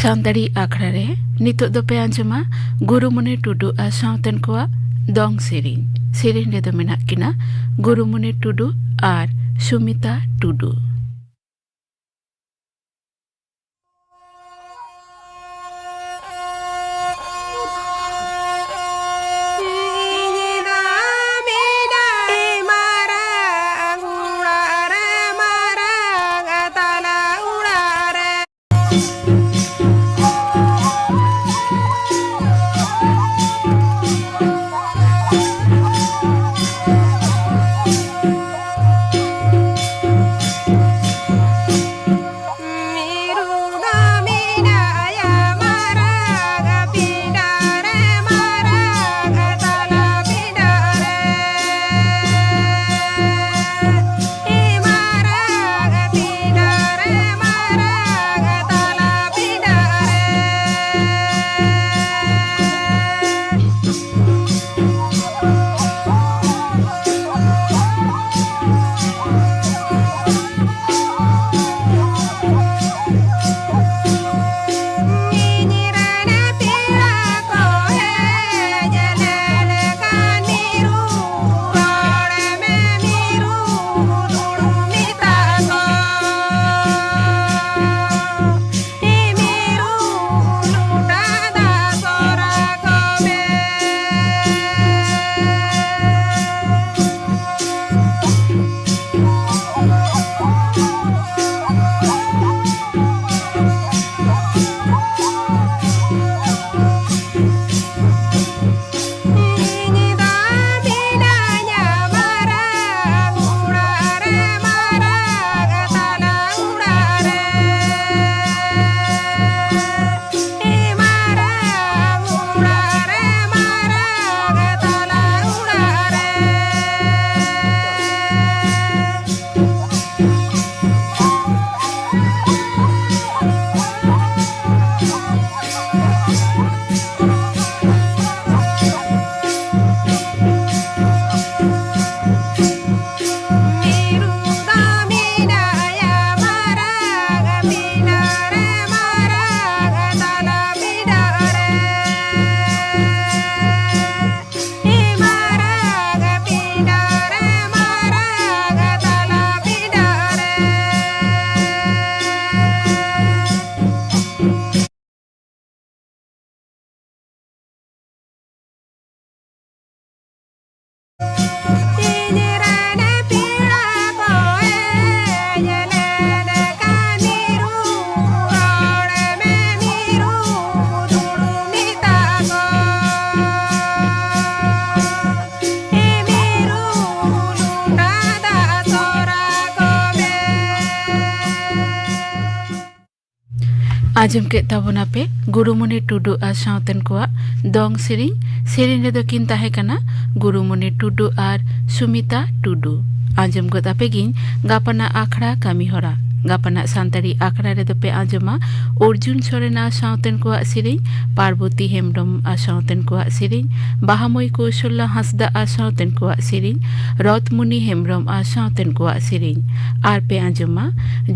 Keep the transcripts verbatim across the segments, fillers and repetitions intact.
ᱥᱟᱱᱛᱟᱲᱤ ᱟᱠᱷᱲᱟ ᱨᱮ ᱱᱤᱛᱚᱜ ᱫᱚᱯᱮ ᱟᱸᱡᱚᱢᱟ ᱜᱩᱨᱩᱢᱩᱱᱤ ᱴᱩᱰᱩ ᱟᱨ ᱥᱟᱶᱛᱮᱱ ᱠᱚᱣᱟᱜ ᱫᱚᱝ ᱥᱮᱨᱮᱧ᱾ ᱥᱮᱨᱮᱧ ᱨᱮᱫᱚ ᱢᱮᱱᱟᱜ ᱠᱤᱱᱟ ᱜᱩᱨᱩᱢᱩᱱᱤ ᱴᱩᱰᱩ ᱟᱨ ᱥᱩᱢᱤᱛᱟ ᱴᱩᱰᱩ᱾ ᱟᱸᱡᱚᱢ ᱠᱮᱫ ᱛᱟᱵᱚᱱᱟᱯᱮ ᱜᱩᱨᱩᱢᱩᱱᱤ ᱴᱩᱰᱩ ᱟᱨ ᱥᱟᱶᱛᱮᱱ ᱠᱚᱣᱟᱜ ᱫᱚᱝ ᱥᱮᱨᱮᱧ᱾ ᱥᱮᱨᱮᱧ ᱨᱮᱫᱚ ᱠᱤᱱ ᱛᱟᱦᱮᱸ ᱠᱟᱱᱟ ᱜᱩᱨᱩᱢᱩᱱᱤ ᱴᱩᱰᱩ ᱟᱨ ᱥᱩᱢᱤᱛᱟ ᱴᱩᱰᱩ᱾ ᱟᱸᱡᱚᱢ ᱜᱚᱫ ᱟᱯᱮ ᱜᱤᱧ ᱜᱟᱯᱟᱱᱟᱜ ᱟᱠᱷᱲᱟ ᱠᱟᱹᱢᱤ ᱦᱚᱨᱟ᱾ ᱜᱟᱯᱟᱱᱟᱜ ᱥᱟᱱᱛᱟᱲᱤ ᱟᱠᱷᱲᱟ ᱨᱮᱫᱚ ᱯᱮ ᱟᱸᱡᱚᱢᱟ ᱚᱨᱡᱩᱱ ᱥᱚᱨᱮᱱ ᱟᱨ ᱥᱟᱶᱛᱮᱱ ᱠᱚᱣᱟᱜ ᱥᱮᱨᱮᱧ, ᱯᱟᱨᱵᱚᱛᱤ ᱦᱮᱢᱵᱽᱨᱚᱢ ᱟᱨ ᱥᱟᱶᱛᱮᱱ ᱠᱚᱣᱟᱜ ᱥᱮᱨᱮᱧ, ᱵᱟᱦᱟᱢᱟᱹᱭ ᱠᱳᱥᱚᱞᱞᱟ ᱦᱟᱸᱥᱫᱟ ᱟᱨ ᱥᱟᱶᱛᱮᱱ ᱠᱚᱣᱟᱜ ᱥᱮᱨᱮᱧ, ᱨᱚᱛᱢᱩᱱᱤ ᱦᱮᱢᱵᱽᱨᱚᱢ ᱟᱨ ᱥᱟᱶᱛᱮᱱ ᱠᱚᱣᱟᱜ ᱥᱮᱨᱮᱧ᱾ ᱟᱨ ᱯᱮ ᱟᱸᱡᱚᱢᱟ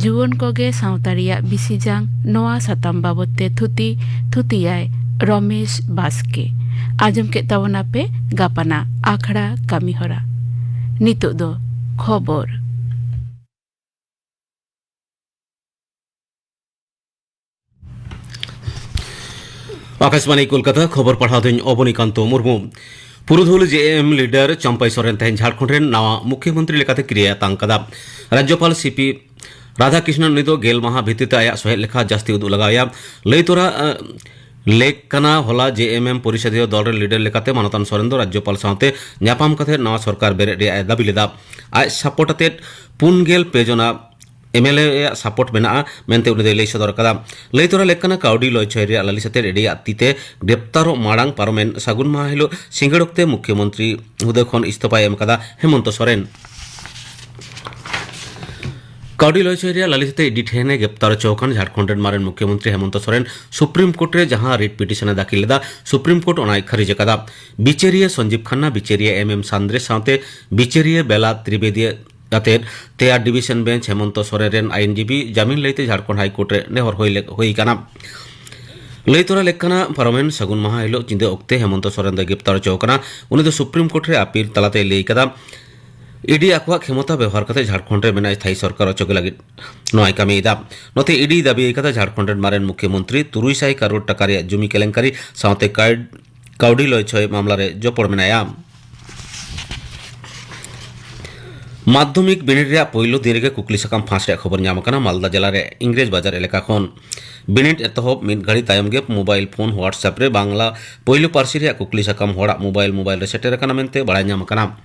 ᱡᱩᱣᱟᱹᱱ ᱠᱚᱜᱮ ᱥᱟᱶᱛᱟ ᱨᱮᱭᱟᱜ ᱵᱤᱥᱤ ᱡᱟᱝ, ᱱᱚᱣᱟ ᱥᱟᱛᱟᱢ ᱵᱟᱵᱚᱛ ᱛᱮ ᱛᱷᱩᱛᱤ ᱛᱷᱩᱛᱤᱭᱟᱭ ᱨᱚᱢᱮᱥ ᱵᱟᱥᱠᱮ᱾ ᱟᱸᱡᱚᱢ ᱠᱮᱫ ᱛᱟᱵᱚᱱᱟᱯᱮ ᱜᱟᱯᱟᱱᱟᱜ ᱟᱠᱷᱲᱟ ᱠᱟᱹᱢᱤ ᱦᱚᱨᱟ᱾ ᱱᱤᱛᱚᱜ ᱫᱚ ᱠᱷᱚᱵᱚᱨ᱾ ᱟᱠᱟᱥᱵᱟᱬᱤ ᱠᱳᱞᱠᱟᱛᱟ, ᱠᱷᱚᱵᱚᱨ ᱯᱟᱲᱦᱟᱣ ᱫᱚᱧ ᱚᱵᱚᱱᱤᱠᱟᱱᱛᱚ ᱢᱩᱨᱢᱩ᱾ ᱯᱩᱨᱩᱫᱷᱩᱞ ᱡᱮ ᱮᱢ ᱞᱤᱰᱟᱨ ᱪᱟᱢᱯᱟᱭ ᱥᱚᱨᱮᱱ ᱛᱮᱦᱮᱧ ᱡᱷᱟᱲᱠᱷᱚᱸᱰ ᱨᱮᱱ ᱱᱟᱣᱟ ᱢᱩᱠᱷᱭᱚᱢᱚᱱᱛᱨᱤ ᱞᱮᱠᱟᱛᱮ ᱠᱤᱨᱤᱭᱟ ᱟᱛᱟᱝ ᱠᱟᱫᱟ᱾ ᱨᱟᱡᱽᱡᱚᱯᱟᱞ ᱥᱤ ᱯᱤ ᱨᱟᱫᱷᱟᱠᱨᱤᱥᱱᱚᱱ ᱩᱱᱤ ᱫᱚ ᱜᱮᱞ ᱢᱟᱦᱟ ᱵᱷᱤᱛᱤᱨ ᱛᱮ ᱟᱭᱟᱜ ᱥᱚᱦᱮᱫ ᱞᱮᱠᱷᱟ ᱡᱟᱹᱥᱛᱤ ᱩᱫᱩᱜ ᱞᱟᱜᱟᱣ ᱮᱭᱟ᱾ ᱞᱟᱹᱭ ᱛᱚᱨᱟ, ᱟᱸ, ᱞᱮᱠ ᱠᱟᱱᱟ, ᱦᱚᱞᱟ ᱡᱮ ᱮᱢ ᱮᱢ ᱯᱚᱨᱤᱥᱚᱫᱤᱭᱚ ᱫᱚᱞ ᱨᱮᱱ ᱞᱤᱰᱟᱨ ᱞᱮᱠᱟᱛᱮ ᱢᱟᱱᱚᱛᱟᱱ ᱥᱚᱨᱮᱱ ᱫᱚ ᱨᱟᱡᱽᱡᱚᱯᱟᱞ ᱥᱟᱶᱛᱮ ᱧᱟᱯᱟᱢ ᱠᱟᱛᱮ ᱱᱟᱣᱟ ᱥᱚᱨᱠᱟᱨ ᱵᱮᱨᱮᱫ ᱨᱮᱭᱟᱜ ᱮ ᱫᱟᱹᱵᱤ ᱞᱮᱫᱟ᱾ ᱟᱡ ᱥᱟᱯᱳᱨᱴ ᱟᱛᱮ ᱯᱩᱱ ᱜᱮᱞ ᱯᱮ ᱡᱚᱱᱟ ᱮᱢ ᱮᱞ ᱮ ᱟᱜ ᱥᱟᱯᱳᱨᱴ ᱢᱮᱱᱟᱜᱼᱟ ᱢᱮᱱᱛᱮ ᱩᱱᱤ ᱫᱚᱭ ᱞᱟᱹᱭ ᱥᱚᱫᱚᱨ ᱟᱠᱟᱫᱟ᱾ ᱞᱟᱹᱭ ᱛᱚᱨᱟ ᱞᱮᱠ ᱠᱟᱱᱟ, ᱠᱟᱹᱣᱰᱤ ᱞᱚᱭᱪᱚᱭ ᱨᱮᱭᱟᱜ ᱞᱟᱹᱞᱤᱥ ᱟᱛᱮ ᱮᱰᱤᱭᱟ ᱟᱜ ᱛᱤ ᱛᱮ ᱜᱨᱮᱯᱛᱟᱨᱚᱜ ᱢᱟᱲᱟᱝ ᱯᱟᱨᱚᱢᱮᱱ ᱥᱟᱹᱜᱩᱱ ᱢᱟᱦᱟ ᱦᱤᱞᱳᱜ ᱥᱤᱸᱜᱟᱹᱲ ᱚᱠᱛᱮ ᱢᱩᱠᱷᱭᱚᱢᱚᱱᱛᱨᱤ ᱦᱩᱫᱟᱹ ᱠᱷᱚᱱ ᱤᱥᱛᱚᱯᱷᱟᱭ ᱮᱢ ᱟᱠᱟᱫᱟ ᱦᱮᱢᱚᱱᱛᱚ ᱥᱚᱨᱮᱱ᱾ ᱠᱟᱹᱣᱰᱤ ᱞᱚᱭᱪᱚᱭ ᱨᱮᱭᱟᱜ ᱞᱟᱹᱞᱤᱥ ᱟᱛᱮ ᱤᱰᱤ ᱴᱷᱮᱱ ᱮ ᱜᱨᱮᱯᱛᱟᱨ ᱦᱚᱪᱚ ᱟᱠᱟᱱ ᱡᱷᱟᱲᱠᱷᱚᱸᱰ ᱨᱮᱱ ᱢᱟᱨᱮᱱ ᱢᱩᱠᱷᱭᱚᱢᱚᱱᱛᱨᱤ ᱦᱮᱢᱚᱱᱛᱚ ᱥᱚᱨᱮᱱ ᱥᱩᱯᱨᱤᱢ ᱠᱳᱨᱴ ᱨᱮ ᱡᱟᱦᱟᱸ ᱨᱤᱴ ᱯᱤᱴᱤᱥᱚᱱ ᱮ ᱫᱟᱹᱠᱷᱤᱞ ᱞᱮᱫᱟ, ᱥᱩᱯᱨᱤᱢ ᱠᱳᱨᱴ ᱚᱱᱟᱭ ᱠᱷᱟᱹᱨᱤᱡ ᱟᱠᱟᱫᱟ᱾ ᱵᱤᱪᱟᱹᱨᱤᱭᱟᱹ ᱥᱚᱧᱡᱤᱵᱽ ᱠᱷᱟᱱᱱᱟ, ᱵᱤᱪᱟᱹᱨᱤᱭᱟᱹ ᱮᱢ ᱮᱢ ᱥᱟᱱᱫᱨᱮ ᱥᱟᱶᱛᱮ ᱵᱤᱪᱟᱹᱨᱤᱭᱟᱹ ᱵᱮᱞᱟ ᱛᱨᱤᱵᱮᱫᱤ ᱟᱛᱮ ᱛᱮᱭᱟᱨ ᱰᱤᱵᱤᱥᱚᱱ ᱵᱮᱧᱪ ᱦᱮᱢᱚᱱᱛᱚ ᱥᱚᱨᱮᱱ ᱨᱮᱱ ᱟᱭᱤᱱ ᱡᱤᱵᱤ ᱡᱟᱢᱤᱱ ᱞᱟᱹᱭᱛᱮ ᱡᱷᱟᱲᱠᱷᱚᱸᱰ ᱦᱟᱭ ᱠᱳᱨᱴ ᱨᱮ ᱱᱮᱦᱚᱨ ᱦᱩᱭ ᱞᱮ-, ᱦᱩᱭ ᱟᱠᱟᱱᱟ᱾ ᱞᱟᱹᱭ ᱛᱚᱨᱟ ᱞᱮᱠ ᱠᱟᱱᱟ, ᱯᱟᱨᱚᱢᱮᱱ ᱥᱟᱹᱜᱩᱱ ᱢᱟᱦᱟ ᱦᱤᱞᱳᱜ ᱧᱤᱫᱟᱹ ᱚᱠᱛᱮ ᱦᱮᱢᱚᱱᱛᱚ ᱥᱚᱨᱮᱱ ᱫᱚᱭ ᱜᱨᱮᱯᱛᱟᱨ ᱦᱚᱪᱚ ᱟᱠᱟᱱᱟ᱾ ᱩᱱᱤ ᱫᱚ ᱥᱩᱯᱨᱤᱢ ᱠᱳᱨᱴ ᱨᱮ ᱟᱯᱤᱞ ᱛᱟᱞᱟᱛᱮᱭ ᱞᱟᱹᱭ ᱠᱟᱫᱟ, ᱤᱰᱤ ᱟᱠᱚᱣᱟᱜ ᱠᱷᱮᱢᱚᱛᱟ ᱵᱮᱣᱦᱟᱨ ᱠᱟᱛᱮ ᱡᱷᱟᱲᱠᱷᱚᱸᱰ ᱨᱮ ᱢᱮᱱᱟᱜ ᱛᱷᱟᱭᱤ ᱥᱚᱨᱠᱟᱨ ᱚᱪᱚᱜ ᱞᱟᱹᱜᱤᱫ ᱱᱚᱣᱟᱭ ᱠᱟᱹᱢᱤᱭᱮᱫᱟ᱾ ᱱᱚᱛᱮ ᱤᱰᱤᱭ ᱫᱟᱹᱵᱤ ᱟᱠᱟᱫᱟ, ᱡᱷᱟᱲᱠᱷᱚᱸᱰ ᱨᱮᱱ ᱢᱟᱨᱮᱱ ᱢᱩᱠᱷᱭᱚᱢᱚᱱᱛᱨᱤ ᱛᱩᱨᱩᱭ ᱥᱟᱭ ᱠᱟᱨᱳᱲ ᱴᱟᱠᱟ ᱨᱮᱭᱟᱜ ᱡᱩᱢᱤ ᱠᱮᱞᱮᱝᱠᱟᱨᱤ ᱥᱟᱶᱛᱮ ᱠᱟᱭ-, ᱠᱟᱹᱣᱰᱤ ᱞᱚᱭᱪᱷᱚᱭ ᱢᱟᱢᱞᱟ ᱨᱮ ᱡᱚᱯᱚᱲ ᱢᱮᱱᱟᱭᱟ᱾ ᱢᱟᱫᱽᱫᱷᱚᱢᱤᱠ ᱵᱤᱱᱤᱰ ᱨᱮᱭᱟᱜ ᱯᱳᱭᱞᱳ ᱫᱤᱱ ᱨᱮᱜᱮ ᱠᱩᱠᱞᱤ ᱥᱟᱠᱟᱢ ᱯᱷᱟᱸᱥ ᱨᱮᱭᱟᱜ ᱠᱷᱚᱵᱚᱨ ᱧᱟᱢ ᱟᱠᱟᱱᱟ ᱢᱟᱞᱫᱟ ᱡᱮᱞᱟ ᱨᱮ ᱤᱝᱨᱮᱡᱽ ᱵᱟᱡᱟᱨ ᱮᱞᱟᱠᱟ ᱠᱷᱚᱱ᱾ ᱵᱤᱱᱤᱰ ᱮᱛᱚᱦᱚᱵ ᱢᱤᱫ ᱜᱷᱟᱹᱲᱤ ᱛᱟᱭᱚᱢ ᱜᱮ ᱢᱳᱵᱟᱭᱤᱞ ᱯᱷᱳᱱ, WhatsApp ᱨᱮ ᱵᱟᱝᱞᱟ ᱯᱳᱭᱞᱳ ᱯᱟᱹᱨᱥᱤ ᱨᱮᱭᱟᱜ ᱠᱩᱠᱞᱤ ᱥᱟᱠᱟᱢ ᱦᱚᱲᱟᱜ ᱢᱳᱵᱟᱭᱤᱞ, ᱢᱳᱵᱟᱭᱤᱞ ᱨᱮ ᱥᱮᱴᱮᱨ ᱟᱠᱟᱱᱟ ᱢᱮᱱᱛᱮ ᱵᱟᱲᱟᱭ ᱧᱟᱢ ᱟᱠᱟᱱᱟ᱾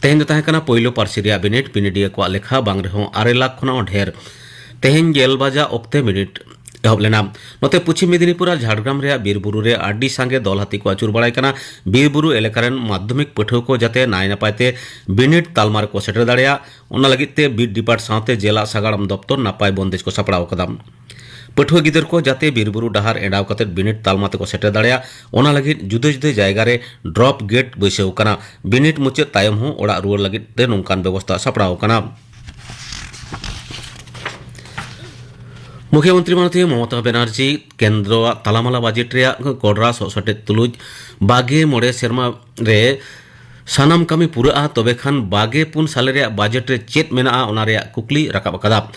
ᱛᱮᱦᱮᱧ ᱫᱚ ᱛᱟᱦᱮᱸ ᱠᱟᱱᱟ ᱯᱳᱭᱞᱳ ᱯᱟᱹᱨᱥᱤ ᱨᱮᱭᱟᱜ ᱵᱤᱱᱤᱰ᱾ ᱵᱤᱱᱤᱰᱤᱭᱟᱹ ᱠᱚᱣᱟᱜ ᱞᱮᱠᱷᱟ ᱵᱟᱝ ᱨᱮᱦᱚᱸ ᱟᱨᱮ ᱞᱟᱠᱷ ᱠᱷᱚᱱᱟᱜ ᱦᱚᱸ ᱰᱷᱮᱨ᱾ ᱛᱮᱦᱮᱧ ᱜᱮᱞ ᱵᱟᱡᱟ ᱚᱠᱛᱮ ᱵᱤᱱᱤᱰ ᱮᱦᱚᱵ ᱞᱮᱱᱟ᱾ ᱱᱚᱛᱮ ᱯᱚᱪᱷᱤᱢ ᱢᱮᱫᱤᱱᱤᱯᱩᱨ ᱟᱨ ᱡᱷᱟᱲᱜᱨᱟᱢ ᱨᱮᱭᱟᱜ ᱵᱤᱨ ᱵᱩᱨᱩ ᱨᱮ ᱟᱹᱰᱤ ᱥᱟᱸᱜᱮ ᱫᱚᱞ ᱦᱟᱹᱛᱤ ᱠᱚ ᱟᱹᱪᱩᱨ ᱵᱟᱲᱟᱭ ᱠᱟᱱᱟ᱾ ᱵᱤᱨ ᱵᱩᱨᱩ ᱮᱞᱟᱠᱟ ᱨᱮᱱ ᱢᱟᱫᱽᱫᱷᱚᱢᱤᱠ ᱯᱟᱹᱴᱷᱩᱣᱟᱹ ᱠᱚ ᱡᱟᱛᱮ ᱱᱟᱭ ᱱᱟᱯᱟᱭ ᱛᱮ ᱵᱤᱱᱤᱰ ᱛᱟᱞᱢᱟ ᱨᱮᱠᱚ ᱥᱮᱴᱮᱨ ᱫᱟᱲᱮᱭᱟᱜ, ᱚᱱᱟ ᱞᱟᱹᱜᱤᱫ ᱛᱮ ᱵᱤᱴ ᱰᱤᱯᱟᱨᱴ ᱥᱟᱶᱛᱮ ᱡᱮᱞᱟ ᱥᱟᱜᱟᱲᱚᱢ ᱫᱚᱯᱛᱚᱨ ᱱᱟᱯᱟᱭ ᱵᱚᱱᱫᱮᱡᱽ ᱠᱚ ᱥᱟᱯᱲᱟᱣ ᱟᱠᱟᱫᱟ᱾ ᱯᱟᱹᱴᱷᱩᱣᱟᱹ ᱜᱤᱫᱟᱹᱨ ᱠᱚ ᱡᱟᱛᱮ ᱵᱤᱨ ᱵᱩᱨᱩ ᱰᱟᱦᱟᱨ ᱮᱰᱟᱣ ᱠᱟᱛᱮ ᱵᱤᱱᱤᱰ ᱛᱟᱞᱢᱟ ᱛᱮᱠᱚ ᱥᱮᱴᱮᱨ ᱫᱟᱲᱮᱭᱟᱜ, ᱚᱱᱟ ᱞᱟᱹᱜᱤᱫ ᱡᱩᱫᱟᱹ ᱡᱩᱫᱟᱹ ᱡᱟᱭᱜᱟ ᱨᱮ ᱰᱨᱚᱯ ᱜᱮᱴ ᱵᱟᱹᱭᱥᱟᱹᱣ ᱟᱠᱟᱱᱟ᱾ ᱵᱤᱱᱤᱰ ᱢᱩᱪᱟᱹᱫ ᱛᱟᱭᱚᱢ ᱦᱚᱸ ᱚᱲᱟᱜ ᱨᱩᱣᱟᱹᱲ ᱞᱟᱹᱜᱤᱫ ᱛᱮ ᱱᱚᱝᱠᱟᱱ ᱵᱮᱵᱚᱥᱛᱷᱟ ᱥᱟᱯᱲᱟᱣ ᱟᱠᱟᱱᱟ᱾ ᱢᱩᱠᱷᱭᱚᱢᱚᱱᱛᱨᱤ ᱢᱟᱱᱚᱛᱤᱭᱟᱹ ᱢᱚᱢᱚᱛᱟ ᱵᱮᱱᱟᱨᱡᱤ ᱠᱮᱱᱫᱨᱚᱣᱟᱜ ᱛᱟᱞᱟᱢᱟᱞᱟ ᱵᱟᱡᱮᱴ ᱨᱮᱭᱟᱜ ᱠᱚᱰᱨᱟ ᱥᱚᱜ ᱥᱮᱴᱮᱡ ᱛᱩᱞᱩᱡ ᱵᱟᱜᱮ ᱢᱚᱬᱮ ᱥᱮᱨᱢᱟ ᱨᱮ ᱥᱟᱱᱟᱢ ᱠᱟᱹᱢᱤ ᱯᱩᱨᱟᱹᱜᱼᱟ, ᱛᱚᱵᱮ ᱠᱷᱟᱱ ᱵᱟᱜᱮ ᱯᱩᱱ ᱥᱟᱞᱮ ᱨᱮᱭᱟᱜ ᱵᱟᱡᱮᱴ ᱨᱮ ᱪᱮᱫ ᱢᱮᱱᱟᱜᱼᱟ, ᱚᱱᱟ ᱨᱮᱭᱟᱜ ᱠᱩᱠᱞᱤ ᱨᱟᱠᱟᱵ ᱟᱠᱟᱫᱟ᱾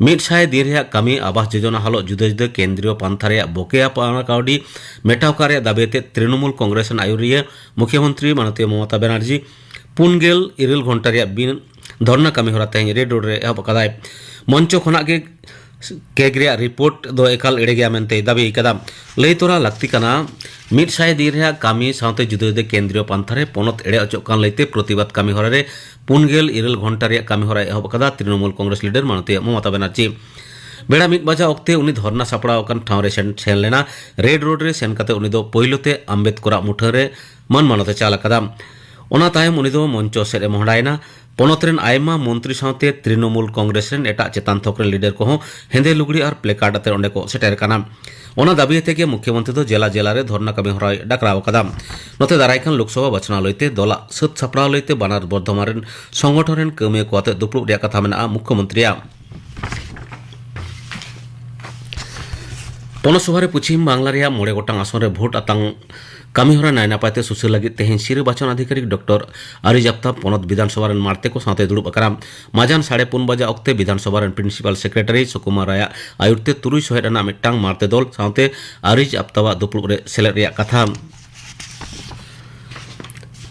ᱢᱤᱫ ᱥᱟᱭ ᱫᱤᱱ ᱨᱮᱭᱟᱜ ᱠᱟᱹᱢᱤ, ᱟᱵᱟᱥ ᱡᱳᱡᱚᱱᱟ ᱦᱟᱞᱚᱛ ᱡᱩᱫᱟᱹ ᱡᱩᱫᱟᱹ ᱠᱮᱱᱫᱨᱤᱭᱚ ᱯᱟᱱᱛᱷᱟ ᱨᱮᱭᱟᱜ ᱵᱚᱠᱮᱭᱟ ᱯᱟᱣᱱᱟ ᱠᱟᱹᱣᱰᱤ ᱢᱮᱴᱟᱣ ᱠᱟᱜ ᱨᱮᱭᱟᱜ ᱫᱟᱹᱵᱤ ᱟᱛᱮ ᱛᱨᱤᱱᱚᱢᱩᱞ ᱠᱚᱝᱜᱨᱮᱥ ᱨᱮᱱ ᱟᱹᱭᱩᱨᱤᱭᱟᱹ ᱢᱩᱠᱷᱭᱚᱢᱚᱱᱛᱨᱤ ᱢᱟᱱᱚᱛᱤᱭᱟᱹ ᱢᱚᱢᱚᱛᱟ ᱵᱮᱱᱟᱨᱡᱤ ᱯᱩᱱ ᱜᱮᱞ ᱤᱨᱟᱹᱞ ᱜᱷᱚᱱᱴᱟ ᱨᱮᱭᱟᱜ ᱵᱤᱱ ᱫᱷᱚᱨᱱᱟ ᱠᱟᱹᱢᱤ ᱦᱚᱨᱟ ᱛᱮᱦᱮᱧ ᱨᱮᱰ ᱨᱳᱰ ᱨᱮ ᱮᱦᱚᱵ ᱟᱠᱟᱫᱟᱭ᱾ ᱢᱚᱧᱪᱚ ᱠᱷᱚᱱᱟᱜ ᱜᱮ ᱠᱮᱜᱽ ᱨᱮᱭᱟᱜ ᱨᱤᱯᱳᱨᱴ ᱫᱚ ᱮᱠᱟᱞ ᱮᱲᱮ ᱜᱮᱭᱟ ᱢᱮᱱᱛᱮᱭ ᱫᱟᱹᱵᱤ ᱟᱠᱟᱫᱟ᱾ ᱞᱟᱹᱭ ᱛᱚᱨᱟ ᱞᱟᱹᱠᱛᱤ ᱠᱟᱱᱟ, ᱢᱤᱫ ᱥᱟᱭ ᱫᱤᱱ ᱨᱮᱭᱟᱜ ᱠᱟᱹᱢᱤ ᱥᱟᱶᱛᱮ ᱡᱩᱫᱟᱹ ᱡᱩᱫᱟᱹ ᱠᱮᱱᱫᱨᱤᱭᱚ ᱯᱟᱱᱛᱷᱟ ᱨᱮ ᱯᱚᱱᱚᱛ ᱮᱲᱮ ᱚᱪᱚᱜ ᱠᱟᱱ ᱞᱟᱹᱭᱛᱮ ᱯᱨᱚᱛᱤᱵᱟᱫ ᱠᱟᱹᱢᱤ ᱦᱚᱨᱟ ᱨᱮ ᱯᱩᱱ ᱜᱮᱞ ᱤᱨᱟᱹᱞ ᱜᱷᱚᱱᱴᱟ ᱨᱮᱭᱟᱜ ᱠᱟᱹᱢᱤ ᱦᱚᱨᱟᱭ ᱮᱦᱚᱵ ᱟᱠᱟᱫᱟ ᱛᱨᱤᱱᱚᱢᱩᱞ ᱠᱚᱝᱜᱨᱮᱥ ᱞᱤᱰᱟᱨ ᱢᱟᱱᱚᱛᱤᱭᱟᱹ ᱢᱚᱢᱚᱛᱟ ᱵᱮᱱᱟᱨᱡᱤ᱾ ᱵᱮᱲᱟ ᱢᱤᱫ ᱵᱟᱡᱟ ᱚᱠᱛᱮ ᱩᱱᱤ ᱫᱷᱚᱨᱱᱟ ᱥᱟᱯᱲᱟᱣ ᱟᱠᱟᱱ ᱴᱷᱟᱶ ᱨᱮ ᱥᱮᱱ, ᱥᱮᱱ ᱞᱮᱱᱟ᱾ ᱨᱮᱰ ᱨᱳᱰ ᱨᱮ ᱥᱮᱱ ᱠᱟᱛᱮ ᱩᱱᱤ ᱫᱚ ᱯᱳᱭᱞᱳ ᱛᱮ ᱟᱢᱵᱮᱫᱽᱠᱚᱨᱟᱜ ᱢᱩᱴᱷᱟᱹᱱ ᱨᱮ ᱢᱟᱹᱱ ᱢᱟᱱᱚᱛ ᱮ ᱪᱟᱞ ᱟᱠᱟᱫᱟ᱾ ᱚᱱᱟ ᱛᱟᱭᱚᱢ ᱩᱱᱤ ᱫᱚ ᱢᱚᱧᱪᱚ ᱥᱮᱫ ᱮ ᱢᱚᱦᱰᱟᱭᱮᱱᱟ᱾ ᱯᱚᱱᱚᱛ ᱨᱮᱱ ᱟᱭᱢᱟ ᱢᱚᱱᱛᱨᱤ ᱥᱟᱶᱛᱮ ᱛᱨᱤᱱᱚᱢᱩᱞ ᱠᱚᱝᱜᱨᱮᱥ ᱨᱮᱱ ᱮᱴᱟᱜ ᱪᱮᱛᱟᱱ ᱛᱷᱚᱠ ᱨᱮᱱ ᱞᱤᱰᱟᱨ ᱠᱚᱦᱚᱸ ᱦᱮᱸᱫᱮ ᱞᱩᱜᱽᱲᱤ ᱟᱨ ᱯᱞᱮᱠᱟᱨᱰ ᱟᱛᱮ ᱚᱸᱰᱮ ᱠᱚ ᱥᱮᱴᱮᱨ ᱟᱠᱟᱱᱟ᱾ ᱚᱱᱟ ᱫᱟᱹᱵᱤ ᱟᱛᱮ ᱜᱮ ᱢᱩᱠᱷᱭᱚᱢᱚᱱᱛᱨᱤ ᱫᱚ ᱡᱮᱞᱟ ᱡᱮᱞᱟ ᱨᱮ ᱫᱷᱚᱨᱱᱟ ᱠᱟᱹᱢᱤ ᱦᱚᱨᱟᱭ ᱰᱟᱠᱨᱟᱣ ᱟᱠᱟᱫᱟ᱾ ᱱᱚᱛᱮ ᱫᱟᱨᱟᱭ ᱠᱟᱱ ᱞᱳᱠᱥᱚᱵᱷᱟ ᱵᱟᱪᱷᱱᱟᱣ ᱞᱟᱹᱭᱛᱮ ᱫᱚᱞᱟᱜ ᱥᱟᱹᱛ ᱥᱟᱯᱲᱟᱣ ᱞᱟᱹᱭᱛᱮ ᱵᱟᱱᱟᱨ ᱵᱚᱨᱫᱷᱚᱢᱟᱱ ᱨᱮᱱ ᱥᱚᱝᱜᱚᱴᱷᱚᱱ ᱨᱮᱱ ᱠᱟᱹᱢᱤᱭᱟᱹ ᱠᱚ ᱟᱛᱮ ᱫᱩᱯᱲᱩᱵ ᱨᱮᱭᱟᱜ ᱠᱟᱛᱷᱟ ᱢᱮᱱᱟᱜᱼᱟ ᱢᱩᱠᱷᱭᱚᱢᱚᱱᱛᱨᱤᱭᱟᱜ᱾ ᱯᱚᱱᱚᱛ ᱥᱚᱵᱷᱟ ᱨᱮ ᱯᱚᱪᱷᱤᱢ ᱵᱟᱝᱞᱟ ᱨᱮᱭᱟᱜ ᱢᱚᱬᱮ ᱜᱚᱴᱟᱝ ᱟᱥᱚᱱ ᱨᱮ ᱵᱷᱳᱴ ᱟᱛᱟᱝ ᱠᱟᱹᱢᱤᱦᱚᱨᱟ ᱱᱟᱭ ᱱᱟᱯᱟᱭ ᱛᱮ ᱥᱩᱥᱟᱹᱨ ᱞᱟᱹᱜᱤᱫ ᱛᱮᱦᱮᱧ ᱥᱤᱨᱟᱹ ᱵᱟᱪᱷᱚᱱ ᱟᱫᱷᱤᱠᱟᱨᱤᱠ ᱰᱚᱠᱴᱚᱨ ᱟᱨᱤᱡ ᱟᱯᱛᱟᱵ ᱯᱚᱱᱚᱛ ᱵᱤᱫᱷᱟᱱ ᱥᱚᱵᱷᱟ ᱨᱮᱱ ᱢᱟᱬᱛᱮ ᱠᱚ ᱥᱟᱶᱛᱮ ᱫᱩᱲᱩᱵ ᱟᱠᱟᱱᱟ᱾ ᱢᱟᱡᱟᱱ ᱥᱟᱲᱮ ᱯᱩᱱ ᱵᱟᱡᱟ ᱚᱠᱛᱮ ᱵᱤᱫᱷᱟᱱ ᱥᱚᱵᱷᱟ ᱨᱮᱱ ᱯᱨᱤᱱᱥᱤᱯᱟᱞ ᱥᱮᱠᱨᱮᱴᱟᱨᱤ ᱥᱩᱠᱩᱢᱟᱨ ᱨᱟᱭᱟᱜ ᱟᱭᱩᱨ ᱛᱮ ᱛᱩᱨᱩᱭ ᱥᱚᱦᱮᱫ ᱟᱱᱟᱜ ᱢᱤᱫᱴᱟᱝ ᱢᱟᱬᱛᱮ ᱫᱚᱞ ᱥᱟᱶᱛᱮ ᱟᱨᱤᱡ ᱟᱯᱛᱟᱵᱟᱜ ᱫᱩᱯᱲᱩᱵ ᱨᱮ ᱥᱮᱞᱮᱫ ᱨᱮᱭᱟᱜ ᱠᱟᱛᱷᱟ᱾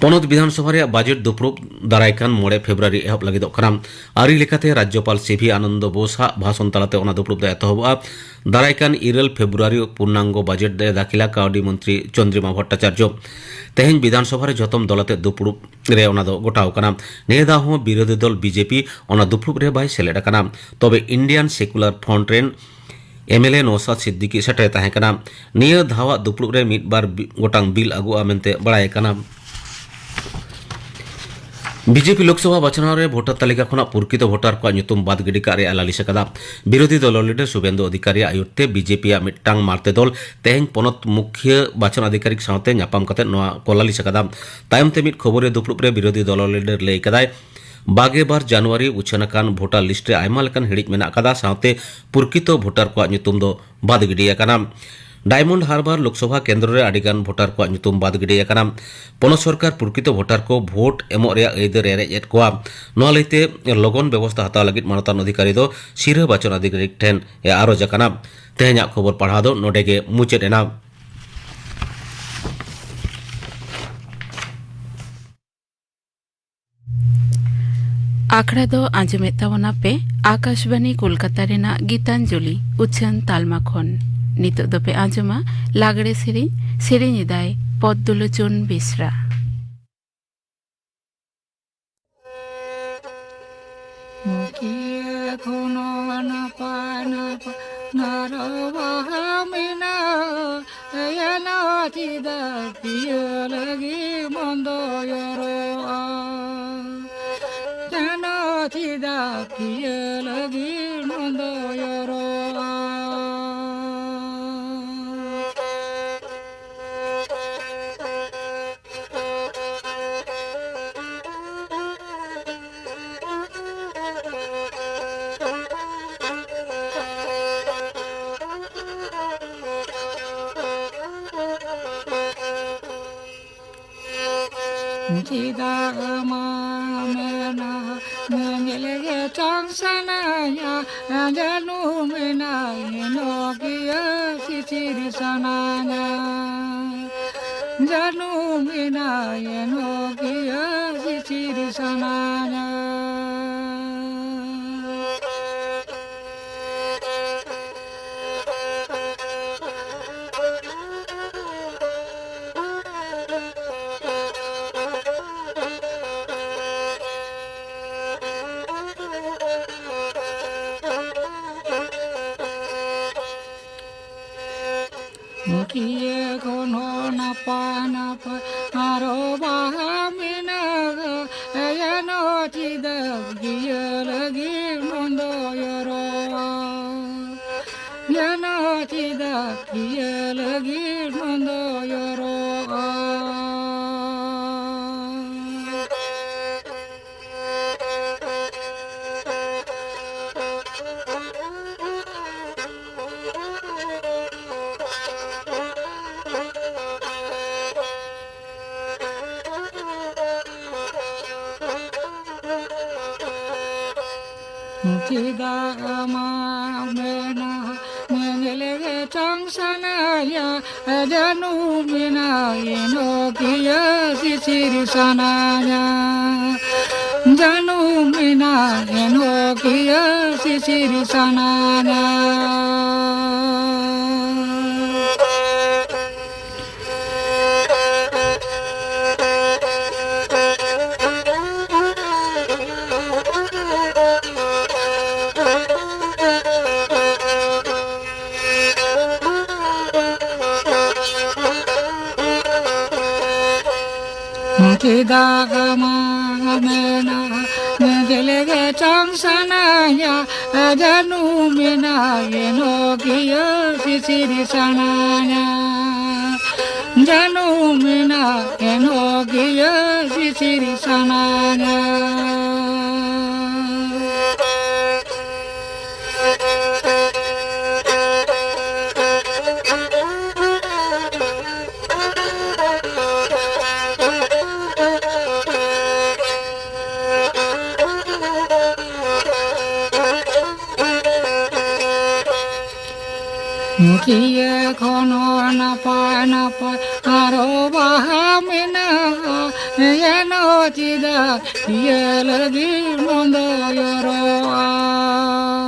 ᱯᱚᱱᱚᱛ ᱵᱤᱫᱷᱟᱱ ᱥᱚᱵᱷᱟ ᱨᱮᱭᱟᱜ ᱵᱟᱡᱮᱴ ᱫᱩᱯᱲᱩᱵ ᱫᱟᱨᱟᱭ ᱠᱟᱱ ᱢᱚᱬᱮ ᱯᱷᱮᱵᱽᱨᱩᱣᱟᱨᱤ ᱮᱦᱚᱵ ᱞᱟᱹᱜᱤᱫᱚᱜ ᱠᱟᱱᱟ᱾ ᱟᱹᱨᱤ ᱞᱮᱠᱟᱛᱮ ᱨᱟᱡᱽᱡᱚᱯᱟᱞ ᱥᱤ ᱵᱷᱤ ᱟᱱᱚᱱᱫᱚ ᱵᱳᱥ ᱟᱜ ᱵᱷᱟᱥᱚᱱ ᱛᱟᱞᱟᱛᱮ ᱚᱱᱟ ᱫᱩᱯᱲᱩᱵ ᱫᱚ ᱮᱛᱚᱦᱚᱵᱚᱜᱼᱟ᱾ ᱫᱟᱨᱟᱭ ᱠᱟᱱ ᱤᱨᱟᱹᱞ ᱯᱷᱮᱵᱽᱨᱩᱣᱟᱨᱤ ᱯᱩᱨᱱᱟᱝᱜᱚ ᱵᱟᱡᱮᱴ ᱮ ᱫᱟᱹᱠᱷᱤᱞᱟ ᱠᱟᱹᱣᱰᱤ ᱢᱚᱱᱛᱨᱤ ᱪᱚᱱᱫᱨᱤᱢᱟ ᱵᱷᱚᱴᱴᱟᱪᱟᱨᱡᱚ᱾ ᱛᱮᱦᱮᱧ ᱵᱤᱫᱷᱟᱱ ᱥᱚᱵᱷᱟ ᱨᱮ ᱡᱷᱚᱛᱚᱢ ᱫᱚᱞ ᱟᱛᱮ ᱫᱩᱯᱲᱩᱵ ᱨᱮ ᱚᱱᱟ ᱫᱚ ᱜᱚᱴᱟᱣ ᱟᱠᱟᱱᱟ᱾ ᱱᱤᱭᱟᱹ ᱫᱷᱟᱣ ᱦᱚᱸ ᱵᱤᱨᱳᱫᱷᱤ ᱫᱚᱞ ᱵᱤ ᱡᱮ ᱯᱤ ᱚᱱᱟ ᱫᱩᱯᱲᱩᱵ ᱨᱮ ᱵᱟᱭ ᱥᱮᱞᱮᱫ ᱟᱠᱟᱱᱟ᱾ ᱛᱚᱵᱮ ᱤᱱᱰᱤᱭᱟᱱ ᱥᱮᱠᱩᱞᱟᱨ ᱯᱷᱨᱚᱱᱴ ᱨᱮᱱ ᱮᱢ ᱮᱞ ᱮ ᱱᱚᱣᱥᱟᱫ ᱥᱤᱫᱫᱤᱠᱤ ᱥᱮᱴᱮᱨ ᱛᱟᱦᱮᱸ ᱠᱟᱱᱟ᱾ ᱱᱤᱭᱟᱹ ᱫᱷᱟᱣᱟᱜ ᱫᱩᱯᱲᱩᱵ ᱨᱮ ᱢᱤᱫ ᱵᱟᱨ ᱵᱤ-, ᱜᱚᱴᱟᱝ ᱵᱤᱞ ᱟᱹᱜᱩᱜᱼᱟ ᱢᱮᱱᱛᱮ ᱵᱟᱲᱟᱭ ᱠᱟᱱᱟ᱾ ᱵᱤ ᱡᱮ ᱯᱤ ᱞᱳᱠᱥᱚᱵᱷᱟ ᱵᱟᱪᱷᱱᱟᱣ ᱨᱮ ᱵᱷᱳᱴᱟᱨ ᱛᱟᱹᱞᱤᱠᱟ ᱠᱷᱚᱱᱟᱜ ᱯᱩᱨᱠᱤᱛᱚ ᱵᱷᱳᱴᱟᱨ ᱠᱚᱣᱟᱜ ᱧᱩᱛᱩᱢ ᱵᱟᱫ ᱜᱤᱰᱤ ᱠᱟᱜ ᱨᱮᱭᱟᱜ ᱮ ᱞᱟᱹᱞᱤᱥ ᱟᱠᱟᱫᱟ᱾ ᱵᱤᱨᱳᱫᱷᱤ ᱫᱚᱞ ᱞᱤᱰᱟᱨ ᱥᱩᱵᱮᱱᱫᱩ ᱚᱫᱷᱤᱠᱟᱨᱤᱭᱟᱜ ᱟᱹᱭᱩᱨ ᱛᱮ ᱵᱤ ᱡᱮ ᱯᱤ ᱟᱜ ᱢᱤᱫᱴᱟᱝ ᱢᱟᱲᱛᱮ ᱫᱚᱞ ᱛᱮᱦᱮᱧ ᱯᱚᱱᱚᱛ ᱢᱩᱠᱷᱤᱭᱟᱹ ᱵᱟᱪᱷᱚᱱ ᱟᱫᱷᱤᱠᱟᱨᱤᱠ ᱥᱟᱶᱛᱮ ᱧᱟᱯᱟᱢ ᱠᱟᱛᱮ ᱱᱚᱣᱟ ᱠᱚ ᱞᱟᱹᱞᱤᱥ ᱟᱠᱟᱫᱟ᱾ ᱛᱟᱭᱚᱢ ᱛᱮ ᱢᱤᱫ ᱠᱷᱚᱵᱚᱨᱤᱭᱟᱹ ᱫᱩᱯᱲᱩᱵ ᱨᱮ ᱵᱤᱨᱳᱫᱷᱤ ᱫᱚᱞ ᱞᱤᱰᱟᱨ ᱞᱟᱹᱭ ᱠᱟᱫᱟᱭ, ᱵᱟᱜᱮ ᱵᱟᱨ ᱡᱟᱱᱩᱣᱟᱨᱤ ᱩᱪᱷᱟᱹᱱ ᱟᱠᱟᱱ ᱵᱷᱳᱴᱟᱨ ᱞᱤᱥᱴ ᱨᱮ ᱟᱭᱢᱟ ᱞᱮᱠᱟᱱ ᱦᱤᱲᱤᱡ ᱢᱮᱱᱟᱜ ᱟᱠᱟᱫᱟ, ᱥᱟᱶᱛᱮ ᱯᱩᱨᱠᱤᱛᱚ ᱵᱷᱳᱴᱟᱨ ᱠᱚᱣᱟᱜ ᱧᱩᱛᱩᱢ ᱫᱚ ᱵᱟᱫ ᱜᱤᱰᱤ ᱟᱠᱟᱱᱟ᱾ ᱰᱟᱭᱢᱚᱱᱰ ᱦᱟᱨᱵᱟᱨ ᱞᱳᱠᱥᱚᱵᱷᱟ ᱠᱮᱱᱫᱨᱚ ᱨᱮ ᱟᱹᱰᱤ ᱜᱟᱱ ᱵᱷᱳᱴᱟᱨ ᱠᱚᱣᱟᱜ ᱧᱩᱛᱩᱢ ᱵᱟᱫ ᱜᱤᱰᱤ ᱟᱠᱟᱱᱟ᱾ ᱯᱚᱱᱚᱛ ᱥᱚᱨᱠᱟᱨ ᱯᱩᱨᱠᱤᱛᱚ ᱵᱷᱳᱴᱟᱨ ᱠᱚ ᱵᱷᱳᱴ ᱮᱢᱚᱜ ᱨᱮᱭᱟᱜ ᱟᱹᱭᱫᱟᱹᱨ ᱮ ᱨᱮᱡ ᱮᱫ ᱠᱚᱣᱟ᱾ ᱱᱚᱣᱟ ᱞᱟᱹᱭᱛᱮ ᱞᱚᱜᱚᱱ ᱵᱮᱵᱚᱥᱛᱷᱟ ᱦᱟᱛᱟᱣ ᱞᱟᱹᱜᱤᱫ ᱢᱟᱱᱚᱛᱟᱱ ᱚᱫᱷᱤᱠᱟᱨᱤ ᱫᱚ ᱥᱤᱨᱟᱹ ᱵᱟᱪᱚᱱ ᱟᱫᱷᱤᱠᱟᱨᱤᱠ ᱴᱷᱮᱱ ᱮ ᱟᱨᱚᱡᱽ ᱟᱠᱟᱱᱟ᱾ ᱛᱮᱦᱮᱧᱟᱜ ᱠᱷᱚᱵᱚᱨ ᱯᱟᱲᱦᱟᱣ ᱫᱚ ᱱᱚᱰᱮ ᱜᱮ ᱢᱩᱪᱟᱹᱫ ᱮᱱᱟ᱾ ᱟᱠᱷᱲᱟ ᱫᱚ ᱟᱸᱡᱚᱢᱮᱫ ᱛᱟᱵᱚᱱᱟ ᱯᱮ ᱟᱠᱟᱥᱵᱟᱱᱤ ᱠᱳᱞᱠᱟᱛᱟ ᱨᱮᱱᱟᱜ ᱜᱤᱛᱟᱧᱡᱚᱞᱤ ᱩᱪᱷᱟᱹᱱ ᱛᱟᱞᱢᱟ ᱠᱷᱚᱱ᱾ ᱱᱤᱛᱚᱜ ᱫᱚᱯᱮ ᱟᱸᱡᱚᱢᱟ ᱞᱟᱜᱽᱲᱮ ᱥᱮᱨᱮᱧ᱾ ᱥᱮᱨᱮᱧ ᱮᱫᱟᱭ ᱯᱚᱫᱽᱫᱚᱞᱳᱪᱚᱱ ᱵᱮᱥᱨᱟ᱾ ᱠᱤᱭᱟᱹ ᱠᱷᱚᱱ ᱱᱟᱯᱟᱭ ᱱᱟᱯᱟᱭ ᱱᱟᱨᱚ ᱵᱟᱦᱟ ᱢᱮᱱᱟᱜᱼᱟ, ᱮᱭᱟ ᱱᱟᱣᱟ ᱪᱮᱫᱟᱜ ᱯᱤᱭᱟᱹ ᱞᱟᱹᱜᱤᱫ ᱢᱚᱱᱫᱚ ᱭᱚᱨᱚᱜᱼᱟ? ᱡᱟᱱᱟ ᱪᱮᱫᱟᱜ ᱯᱤᱭᱟᱹ ᱞᱟᱹᱜᱤᱫ ᱢᱚᱱᱫᱚ ᱭᱚᱨᱚᱜᱼᱟ? ᱪᱮᱫᱟᱜ ᱢᱟ ᱢᱮᱱᱟ ᱧᱮᱧᱮᱞ ᱜᱮ ᱪᱚᱝ ᱥᱟᱱᱟᱧᱟ, ᱡᱟᱹᱱᱩ ᱢᱮᱱᱟᱭ ᱱᱚᱠᱤᱭᱟᱹ ᱥᱤᱥᱤᱨ ᱥᱟᱱᱟᱧᱟ᱾ ᱡᱟᱹᱱᱩ ᱢᱮᱱᱟᱭ ᱱᱚᱠᱤᱭᱟᱹ ᱥᱤᱥᱤᱨ ᱥᱟᱱᱟᱧᱟ᱾ ᱠᱤᱭᱟᱹ ᱠᱷᱚᱱ ᱦᱚᱸ ᱱᱟᱯᱟᱭ ᱱᱟᱯᱟᱭ ᱟᱨᱚ ᱵᱟᱦᱟ ᱢᱮᱱᱟᱜᱼᱟ, ᱮᱭᱟᱱᱚ ᱪᱮᱫᱟᱜ ᱠᱤᱭᱟᱹ ᱞᱟᱹᱜᱤᱫ ᱱᱚᱸᱫᱚᱭᱚᱨᱚᱜᱼᱟ? ᱮᱭᱟᱱᱚ ᱪᱮᱫᱟᱜ ᱠᱤᱭᱟᱹ ᱞᱟᱹᱜᱤᱫ ᱱᱚᱸᱫᱚᱭᱚᱨᱚᱜᱼᱟ? ᱪᱮᱫᱟᱜ ᱟᱢᱟᱜ ᱢᱮᱱᱟᱜ ᱧᱮᱞ ᱜᱮ ᱪᱚᱝ ᱥᱟᱱᱟᱭᱟ, ᱡᱟᱹᱱᱩ ᱢᱮᱱᱟᱜ ᱮᱱᱦᱚᱸ ᱠᱤᱭᱟᱹ ᱥᱤᱥᱤᱨ ᱥᱟᱱᱟᱭᱟ᱾ ᱡᱟᱹᱱᱩ ᱢᱮᱱᱟᱜ ᱮᱱᱦᱚᱸ ᱠᱤᱭᱟᱹ ᱥᱤᱥᱤᱨ ᱥᱟᱱᱟᱭᱟ᱾ ᱪᱮᱫᱟᱜ ᱟᱢᱟᱜ ᱢᱮᱱᱟᱜ ᱧᱮᱞ ᱜᱮ ᱪᱚᱝ ᱥᱟᱱᱟᱧᱟ, ᱡᱟᱹᱱᱩ ᱢᱮᱱᱟᱜ ᱮᱱᱦᱚᱸ ᱠᱤᱭᱟᱹ ᱥᱤᱥᱤᱨ ᱥᱟᱱᱟᱧᱟ᱾ ᱡᱟᱹᱱᱩ ᱢᱮᱱᱟᱜ ᱮᱱᱦᱚᱸ ᱠᱤᱭᱟᱹ ᱥᱤᱥᱤᱨ ᱥᱟᱱᱟᱧᱟ᱾ ᱠᱤᱭᱟᱹ ᱠᱷᱚᱱ ᱦᱚᱸ ᱱᱟᱯᱟᱭ ᱱᱟᱯᱟᱭ ᱟᱨᱚ ᱵᱟᱦᱟ ᱢᱮᱱᱟᱜᱼᱟ, ᱮᱱᱦᱚᱸ ᱪᱮᱫᱟᱜ ᱠᱤᱭᱟᱹ ᱞᱟᱹᱜᱤᱫ ᱱᱚᱸᱫᱚᱭᱚᱨᱚᱜᱼᱟ?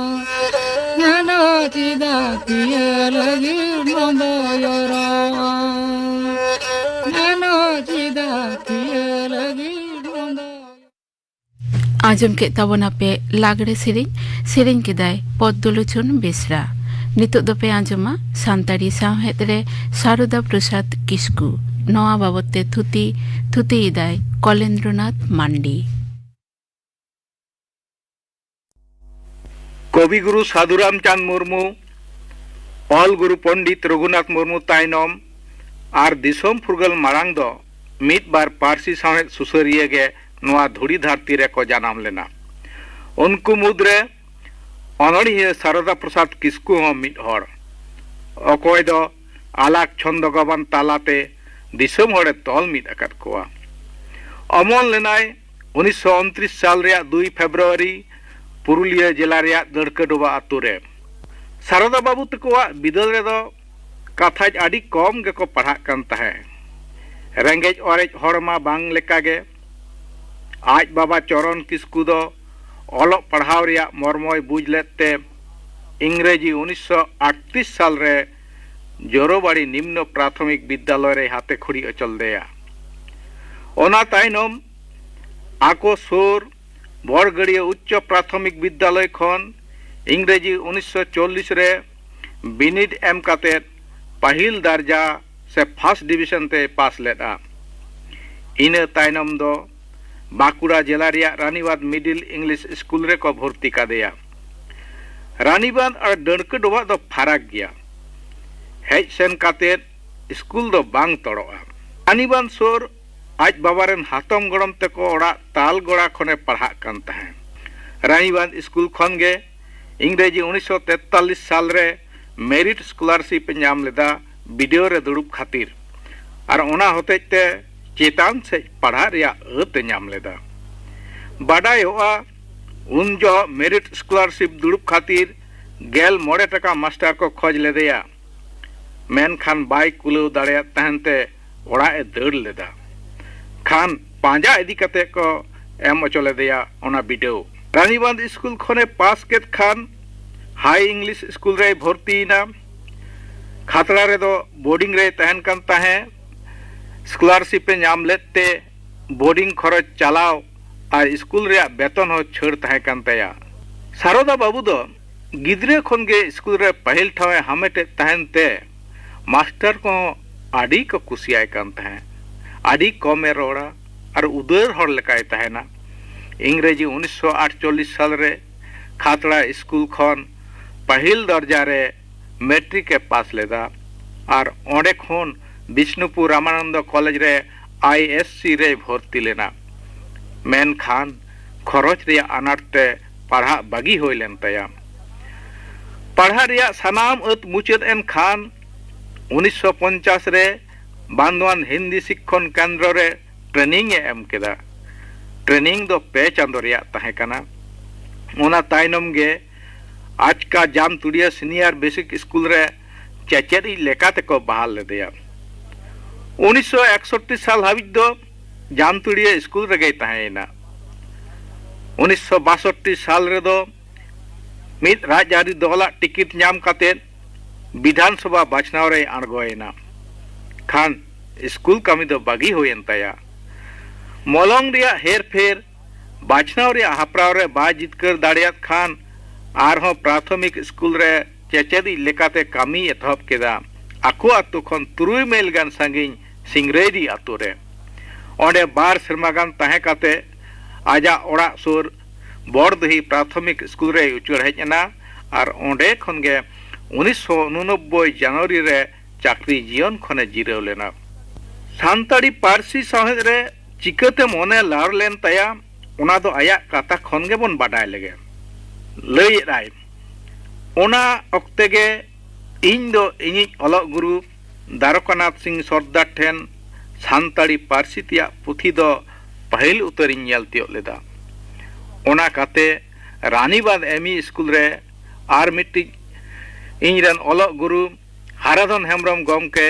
ᱮᱱᱦᱚᱸ ᱪᱮᱫᱟᱜ ᱠᱤᱭᱟᱹ ᱞᱟᱹᱜᱤᱫ ᱱᱚᱸᱫᱚᱭᱚᱨᱚᱜᱼᱟ? ᱮᱱᱦᱚᱸ ᱪᱮᱫᱟᱜ ᱠᱤᱭᱟᱹ ᱞᱟᱹᱜᱤᱫ ᱱᱚᱸᱫᱚᱭᱚᱨᱚᱜᱼᱟ? ᱟᱸᱡᱚᱢ ᱠᱮᱫ ᱛᱟᱵᱚᱱᱟᱯᱮ ᱞᱟᱜᱽᱲᱮ ᱥᱮᱨᱮᱧ᱾ ᱥᱮᱨᱮᱧ ᱠᱮᱫᱟᱭ ᱯᱚᱫᱽᱫᱚᱞᱳᱪᱚᱱ ᱵᱮᱥᱨᱟ᱾ ᱱᱤᱛᱚᱜ ᱫᱚᱯᱮ ᱟᱸᱡᱚᱢᱟ ᱥᱟᱱᱛᱟᱲᱤ ᱥᱟᱶᱦᱮᱫ ᱨᱮ ᱥᱟᱨᱚᱫᱟ ᱯᱨᱚᱥᱟᱫᱽ ᱠᱤᱥᱠᱩ᱾ ᱱᱚᱣᱟ ᱵᱟᱵᱚᱛ ᱛᱮ ᱛᱷᱩᱛᱤ, ᱛᱷᱩᱛᱤᱭᱮᱫᱟᱭ ᱠᱚᱞᱮᱱᱫᱨᱚᱱᱟᱛᱷ ᱢᱟᱱᱰᱤ᱾ ᱠᱚᱵᱤᱜᱩᱨᱩ ᱥᱟᱹᱫᱷᱩ ᱨᱟᱢᱪᱟᱸᱫᱽ ᱢᱩᱨᱢᱩ, ᱚᱞ ᱜᱩᱨᱩ ᱯᱚᱱᱰᱤᱛ ᱨᱚᱜᱷᱩᱱᱟᱛᱷ ᱢᱩᱨᱢᱩ ᱛᱟᱭᱱᱚᱢ ᱟᱨ ᱫᱤᱥᱚᱢ ᱯᱷᱩᱨᱜᱟᱹᱞ ᱢᱟᱲᱟᱝ ᱫᱚ ᱢᱤᱫ ᱵᱟᱨ ᱯᱟᱹᱨᱥᱤ ᱥᱟᱶᱦᱮᱫ ᱥᱩᱥᱟᱹᱨᱤᱭᱟᱹ ᱜᱮ ᱱᱚᱣᱟ ᱫᱷᱩᱲᱤ ᱫᱷᱟᱹᱨᱛᱤ ᱨᱮᱠᱚ ᱡᱟᱱᱟᱢ ᱞᱮᱱᱟ᱾ ᱩᱱᱠᱩ ᱢᱩᱫᱽᱨᱮ ᱚᱱᱚᱬᱦᱤᱭᱟᱹ ᱥᱟᱨᱚᱫᱟ ᱯᱨᱚᱥᱟᱫᱽ ᱠᱤᱥᱠᱩ ᱦᱚᱸ ᱢᱤᱫ ᱦᱚᱲ, ᱚᱠᱚᱭ ᱫᱚ ᱟᱞᱟᱠ ᱪᱷᱚᱱᱫᱚ ᱜᱟᱵᱟᱱ ᱛᱟᱞᱟᱛᱮ ᱫᱤᱥᱚᱢ ᱦᱚᱲᱮ ᱛᱚᱞ ᱢᱤᱫ ᱟᱠᱟᱫ ᱠᱚᱣᱟ᱾ ᱚᱢᱚᱱ ᱞᱮᱱᱟᱭ ᱩᱱᱤᱥᱥᱚ ᱩᱱᱛᱨᱤᱥ ᱥᱟᱞ ᱨᱮᱭᱟᱜ ᱫᱩᱭ ᱯᱷᱮᱵᱽᱨᱩᱣᱟᱨᱤ ᱯᱩᱨᱩᱞᱤᱭᱟᱹ ᱡᱮᱞᱟ ᱨᱮᱭᱟᱜ ᱫᱟᱹᱲᱠᱟᱹ ᱰᱚᱵᱟ ᱟᱛᱳ ᱨᱮ᱾ ᱥᱟᱨᱚᱫᱟ ᱵᱟᱹᱵᱩ ᱛᱟᱠᱚᱣᱟᱜ ᱵᱤᱫᱟᱹᱞ ᱨᱮᱫᱚ ᱠᱟᱛᱷᱟᱡ ᱟᱹᱰᱤ ᱠᱚᱢ ᱜᱮᱠᱚ ᱯᱟᱲᱦᱟᱜ ᱠᱟᱱ ᱛᱟᱦᱮᱸ᱾ ᱨᱮᱸᱜᱮᱡ ᱚᱨᱮᱡ ᱦᱚᱲ ᱢᱟ ᱵᱟᱝ ᱞᱮᱠᱟᱜᱮ᱾ ᱟᱡ ᱵᱟᱵᱟ ᱪᱚᱨᱚᱱ ᱠᱤᱥᱠᱩ ᱫᱚ ᱚᱞᱚᱜ ᱯᱟᱲᱦᱟᱣ ᱨᱮᱭᱟᱜ ᱢᱚᱨᱢᱚᱭ ᱵᱩᱡᱽ ᱞᱮᱫ ᱛᱮ ᱤᱝᱨᱮᱡᱤ ᱩᱱᱤᱥᱥᱚ ᱟᱴᱛᱨᱤᱥ ᱥᱟᱞ ᱨᱮ ᱡᱳᱨᱳᱵᱟᱲᱤ ᱱᱤᱢᱱᱚ ᱯᱨᱟᱛᱷᱚᱢᱤᱠ ᱵᱤᱫᱽᱫᱟᱞᱚᱭ ᱨᱮᱭ ᱦᱟᱛᱮ ᱠᱷᱩᱲᱤ ᱚᱪᱚ ᱞᱮᱫᱮᱭᱟ᱾ ᱚᱱᱟ ᱛᱟᱭᱱᱚᱢ ᱟᱠᱚ ᱥᱩᱨ ᱵᱚᱲᱜᱟᱹᱲᱤᱭᱟᱹ ᱩᱪᱪᱚ ᱯᱨᱟᱛᱷᱚᱢᱤᱠ ᱵᱤᱫᱽᱫᱟᱞᱚᱭ ᱠᱷᱚᱱ ᱤᱝᱨᱮᱡᱤ ᱩᱱᱤᱥᱥᱚ ᱪᱚᱞᱞᱤᱥ ᱨᱮ ᱵᱤᱱᱤᱰ ᱮᱢ ᱠᱟᱛᱮ ᱯᱟᱹᱦᱤᱞ ᱫᱟᱨᱡᱟ ᱥᱮ ᱯᱷᱟᱥᱴ ᱰᱤᱵᱤᱥᱚᱱ ᱛᱮᱭ ᱯᱟᱥ ᱞᱮᱫᱼᱟ᱾ ᱤᱱᱟᱹ ᱛᱟᱭᱱᱚᱢ ᱫᱚ ᱵᱟᱸᱠᱩᱲᱟ ᱡᱮᱞᱟ ᱨᱮᱭᱟᱜ ᱨᱟᱱᱤᱵᱟᱸᱫᱷ ᱢᱤᱰᱤᱞ ᱤᱝᱞᱤᱥ ᱥᱠᱩᱞ ᱨᱮᱠᱚ ᱵᱷᱚᱨᱛᱤ ᱠᱟᱫᱮᱭᱟ᱾ ᱨᱟᱱᱤᱵᱟᱸᱫᱷ ᱟᱨ ᱰᱟᱹᱲᱠᱟᱹ ᱰᱚᱵᱷᱟᱜ ᱫᱚ ᱯᱷᱟᱨᱟᱠ ᱜᱮᱭᱟ᱾ ᱦᱮᱡ ᱥᱮᱱ ᱠᱟᱛᱮ ᱥᱠᱩᱞ ᱫᱚ ᱵᱟᱝ ᱛᱚᱲᱚᱜᱼᱟ᱾ ᱨᱟᱱᱤᱵᱟᱸᱫᱷ ᱥᱩᱨ ᱟᱡ ᱵᱟᱵᱟ ᱨᱮᱱ ᱦᱟᱛᱚᱢ ᱜᱚᱲᱚᱢ ᱛᱮᱠᱚ ᱚᱲᱟᱜ ᱛᱟᱞᱜᱚᱲᱟ ᱠᱷᱚᱱᱮ ᱯᱟᱲᱦᱟᱜ ᱠᱟᱱ ᱛᱟᱦᱮᱸ᱾ ᱨᱟᱱᱤᱵᱟᱸᱫᱷ ᱥᱠᱩᱞ ᱠᱷᱚᱱ ᱜᱮ ᱤᱝᱨᱮᱡᱤ ᱩᱱᱤᱥᱥᱚ ᱛᱮᱛᱟᱞᱤᱥ ᱥᱟᱞ ᱨᱮ ᱢᱮᱨᱤᱴ ᱥᱠᱚᱞᱟᱨᱥᱤᱯ ᱮ ᱧᱟᱢ ᱞᱮᱫᱟ ᱵᱤᱰᱤᱭᱳ ᱨᱮ ᱫᱩᱲᱩᱵ ᱠᱷᱟᱹᱛᱤᱨ, ᱟᱨ ᱚᱱᱟ ᱦᱚᱛᱮᱡ ᱛᱮ ᱪᱮᱛᱟᱱ ᱥᱮᱫ ᱯᱟᱲᱦᱟᱜ ᱨᱮᱭᱟᱜ ᱟᱹᱛ ᱮ ᱧᱟᱢ ᱞᱮᱫᱟ᱾ ᱵᱟᱰᱟᱭᱚᱜᱼᱟ, ᱩᱱ ᱡᱚᱦᱚᱜ ᱢᱮᱨᱤᱴ ᱥᱠᱚᱞᱟᱨᱥᱤᱯ ᱫᱩᱲᱩᱵ ᱠᱷᱟᱹᱛᱤᱨ ᱜᱮᱞ ᱢᱚᱬᱮ ᱴᱟᱠᱟ ᱢᱟᱥᱴᱟᱨ ᱠᱚ ᱠᱷᱚᱡᱽ ᱞᱮᱫᱮᱭᱟ, ᱢᱮᱱᱠᱷᱟᱱ ᱵᱟᱭ ᱠᱩᱞᱟᱹᱣ ᱫᱟᱲᱮᱭᱟᱫ ᱛᱟᱦᱮᱱ ᱛᱮ ᱚᱲᱟᱜ ᱮ ᱫᱟᱹᱲ ᱞᱮᱫᱟ᱾ ᱠᱷᱟᱱ ᱯᱟᱸᱡᱟ ᱤᱫᱤ ᱠᱟᱛᱮ ᱠᱚ ᱮᱢ ᱦᱚᱪᱚ ᱞᱮᱫᱮᱭᱟ ᱚᱱᱟ ᱵᱤᱰᱟᱹᱣ᱾ ᱨᱟᱱᱤᱵᱟᱸᱫᱷ ᱥᱠᱩᱞ ᱠᱷᱚᱱᱮ ᱯᱟᱥ ᱠᱮᱫ ᱠᱷᱟᱱ ᱦᱟᱭ ᱤᱝᱞᱤᱥ ᱥᱠᱩᱞ ᱨᱮᱭ ᱵᱷᱚᱨᱛᱤᱭᱮᱱᱟ᱾ ᱠᱷᱟᱛᱲᱟ ᱨᱮᱫᱚ ᱵᱳᱨᱰᱤᱝ ᱨᱮᱭ ᱛᱟᱦᱮᱱ ᱠᱟᱱ ᱛᱟᱦᱮᱸ᱾ ᱥᱠᱚᱞᱟᱨᱥᱤᱯ ᱮ ᱧᱟᱢ ᱞᱮᱫ ᱛᱮ ᱵᱳᱨᱰᱤᱝ ᱠᱷᱚᱨᱚᱪ ᱪᱟᱞᱟᱣ ᱟᱨ ᱥᱠᱩᱞ ᱨᱮᱭᱟᱜ ᱵᱮᱛᱚᱱ ᱦᱚᱸ ᱪᱷᱟᱹᱲ ᱛᱟᱦᱮᱸ ᱠᱟᱱ ᱛᱟᱭᱟ᱾ ᱥᱟᱨᱚᱫᱟ ᱵᱟᱹᱵᱩ ᱫᱚ ᱜᱤᱫᱽᱨᱟᱹ ᱠᱷᱚᱱ ᱜᱮ ᱥᱠᱩᱞ ᱨᱮ ᱯᱟᱹᱦᱤᱞ ᱴᱷᱟᱶ ᱮ ᱦᱟᱢᱮᱴᱮᱫ ᱛᱟᱦᱮᱱ ᱛᱮ ᱢᱟᱥᱴᱟᱨ ᱠᱚᱦᱚᱸ ᱟᱹᱰᱤ ᱠᱚ ᱠᱩᱥᱤᱭᱟᱭ ᱠᱟᱱ ᱛᱟᱦᱮᱸᱫ᱾ ᱟᱹᱰᱤ ᱠᱚᱢ ᱮ ᱨᱚᱲᱟ ᱟᱨ ᱩᱫᱟᱹᱨ ᱦᱚᱲ ᱞᱮᱠᱟᱭ ᱛᱟᱦᱮᱱᱟ᱾ ᱤᱝᱨᱮᱡᱤ ᱩᱱᱤᱥᱥᱚ ᱟᱴᱪᱚᱞᱞᱤᱥ ᱥᱟᱞ ᱨᱮ ᱠᱷᱟᱛᱲᱟ ᱥᱠᱩᱞ ᱠᱷᱚᱱ ᱯᱟᱹᱦᱤᱞ ᱫᱚᱨᱡᱟ ᱨᱮ ᱢᱮᱴᱨᱤᱠ ᱮ ᱯᱟᱥ ᱞᱮᱫᱟ ᱟᱨ ᱚᱸᱰᱮ ᱠᱷᱚᱱ ᱵᱤᱥᱱᱩᱯᱩᱨ ᱨᱟᱢᱟᱱᱚᱱᱫᱚ ᱠᱚᱞᱮᱡᱽ ᱨᱮ ᱟᱭ ᱮᱥ ᱥᱤ ᱨᱮᱭ ᱵᱷᱚᱨᱛᱤ ᱞᱮᱱᱟ᱾ ᱢᱮᱱᱠᱷᱟᱱ ᱠᱷᱚᱨᱚᱪ ᱨᱮᱭᱟᱜ ᱟᱱᱟᱴ ᱛᱮ ᱯᱟᱲᱦᱟᱜ ᱵᱟᱹᱜᱤ ᱦᱩᱭ ᱞᱮᱱ ᱛᱟᱭᱟ᱾ ᱯᱟᱲᱦᱟᱜ ᱨᱮᱭᱟᱜ ᱥᱟᱱᱟᱢ ᱟᱹᱛ ᱢᱩᱪᱟᱹᱫ ᱮᱱ ᱠᱷᱟᱱ ᱩᱱᱤᱥᱥᱚ ᱯᱚᱧᱪᱟᱥ ᱨᱮ ᱵᱟᱱᱫᱣᱟᱱ ᱦᱤᱱᱫᱤ ᱥᱤᱠᱠᱷᱚᱱ ᱠᱮᱱᱫᱨᱚ ᱨᱮ ᱴᱨᱮᱱᱤᱝ ᱮ ᱮᱢ ᱠᱮᱫᱟ᱾ ᱴᱨᱮᱱᱤᱝ ᱫᱚ ᱯᱮ ᱪᱟᱸᱫᱚ ᱨᱮᱭᱟᱜ ᱛᱟᱦᱮᱸ ᱠᱟᱱᱟ᱾ ᱚᱱᱟ ᱛᱟᱭᱱᱚᱢ ᱜᱮ ᱟᱪᱠᱟ ᱡᱟᱢᱛᱩᱲᱤᱭᱟᱹ ᱥᱤᱱᱤᱭᱟᱨ ᱵᱮᱥᱤᱠ ᱥᱠᱩᱞ ᱨᱮ ᱪᱮᱪᱮᱫᱤᱡ ᱞᱮᱠᱟ ᱛᱮᱠᱚ ᱵᱟᱦᱟᱞ ᱞᱮᱫᱮᱭᱟ᱾ ᱩᱱᱤᱥᱥᱚ ᱮᱠᱥᱚᱴᱴᱤ ᱥᱟᱞ ᱦᱟᱹᱵᱤᱡ ᱫᱚ ᱡᱟᱢᱛᱩᱲᱤᱭᱟᱹ ᱥᱠᱩᱞ ᱨᱮᱜᱮᱭ ᱛᱟᱦᱮᱸᱭᱮᱱᱟ᱾ ᱩᱱᱤᱥᱥᱚ ᱵᱟᱥᱚᱴᱴᱤ ᱥᱟᱞ ᱨᱮᱫᱚ ᱢᱤᱫ ᱨᱟᱡᱽᱟᱹᱨᱤ ᱫᱚᱞᱟᱜ ᱴᱤᱠᱤᱴ ᱧᱟᱢ ᱠᱟᱛᱮ ᱵᱤᱫᱷᱟᱱ ᱥᱚᱵᱷᱟ ᱵᱟᱪᱷᱱᱟᱣ ᱨᱮᱭ ᱟᱬᱜᱚᱭᱮᱱᱟ᱾ ᱠᱷᱟᱱ ᱥᱠᱩᱞ ᱠᱟᱹᱢᱤ ᱫᱚ ᱵᱟᱹᱜᱤ ᱦᱩᱭᱮᱱ ᱛᱟᱭᱟ᱾ ᱢᱚᱞᱚᱝ ᱨᱮᱭᱟᱜ ᱦᱮᱨᱯᱷᱮᱨ, ᱵᱟᱪᱷᱱᱟᱣ ᱨᱮᱭᱟᱜ ᱦᱟᱯᱲᱟᱣ ᱨᱮ ᱵᱟᱭ ᱡᱤᱛᱠᱟᱹᱨ ᱫᱟᱲᱮᱭᱟᱫ ᱠᱷᱟᱱ ᱟᱨᱦᱚᱸ ᱯᱨᱟᱛᱷᱚᱢᱤᱠ ᱥᱠᱩᱞ ᱨᱮ ᱪᱮᱪᱮᱫᱤᱡ ᱞᱮᱠᱟᱛᱮ ᱠᱟᱹᱢᱤᱭ ᱮᱛᱚᱦᱚᱵ ᱠᱮᱫᱟ᱾ ᱟᱠᱚ ᱟᱛᱳ ᱠᱷᱚᱱ ᱛᱩᱨᱩᱭ ᱢᱟᱭᱤᱞ ᱜᱟᱱ ᱥᱟᱺᱜᱤᱧ ᱥᱤᱝᱨᱟᱹᱭᱰᱤ ᱟᱛᱳ ᱨᱮ᱾ ᱚᱸᱰᱮ ᱵᱟᱨ ᱥᱮᱨᱢᱟ ᱜᱟᱱ ᱛᱟᱦᱮᱸ ᱠᱟᱛᱮ ᱟᱡᱟᱜ ᱚᱲᱟᱜ ᱥᱩᱨ ᱵᱚᱲᱫᱤᱦᱤ ᱯᱨᱟᱛᱷᱚᱢᱤᱠ ᱥᱠᱩᱞ ᱨᱮᱭ ᱩᱪᱟᱹᱲ ᱦᱮᱡ ᱮᱱᱟ ᱟᱨ ᱚᱸᱰᱮ ᱠᱷᱚᱱ ᱜᱮ ᱩᱱᱤᱥᱥᱚ ᱩᱱᱩᱱᱚᱵᱵᱳᱭ ᱡᱟᱱᱩᱣᱟᱨᱤ ᱨᱮ ᱪᱟᱹᱠᱨᱤ ᱡᱤᱭᱚᱱ ᱠᱷᱚᱱᱮ ᱡᱤᱨᱟᱹᱣ ᱞᱮᱱᱟ᱾ ᱥᱟᱱᱛᱟᱲᱤ ᱯᱟᱹᱨᱥᱤ ᱥᱟᱶᱦᱮᱫ ᱨᱮ ᱪᱤᱠᱟᱹᱛᱮ ᱢᱚᱱᱮ ᱞᱟᱲ ᱞᱮᱱ ᱛᱟᱭᱟ, ᱚᱱᱟ ᱫᱚ ᱟᱭᱟᱜ ᱠᱟᱛᱷᱟ ᱠᱷᱚᱱ ᱜᱮᱵᱚᱱ ᱵᱟᱰᱟᱭ ᱞᱮᱜᱮ᱾ ᱞᱟᱹᱭᱮᱫᱟᱭ, ᱚᱱᱟ ᱚᱠᱛᱮ ᱜᱮ ᱤᱧ ᱫᱚ ᱤᱧᱤᱡ ᱚᱞᱚᱜ ᱜᱩᱨᱩ ᱫᱟᱨᱚᱠᱟᱱᱟᱛᱷ ᱥᱤᱝ ᱥᱚᱨᱫᱟᱨ ᱴᱷᱮᱱ ᱥᱟᱱᱛᱟᱲᱤ ᱯᱟᱹᱨᱥᱤ ᱛᱮᱭᱟᱜ ᱯᱩᱛᱷᱤ ᱫᱚ ᱯᱟᱹᱦᱤᱞ ᱩᱛᱟᱹᱨᱤᱧ ᱧᱮᱞ ᱛᱤᱭᱳᱜ ᱞᱮᱫᱟ᱾ ᱚᱱᱟ ᱠᱟᱛᱮ ᱨᱟᱱᱤᱵᱟᱸᱫᱷ ᱮᱢ ᱤ ᱥᱠᱩᱞ ᱨᱮ ᱟᱨ ᱢᱤᱫᱴᱤᱡ ᱤᱧ ᱨᱮᱱ ᱚᱞᱚᱜ ᱜᱩᱨᱩ ᱦᱟᱨᱟᱫᱷᱚᱱ ᱦᱮᱢᱵᱨᱚᱢ ᱜᱚᱢᱠᱮ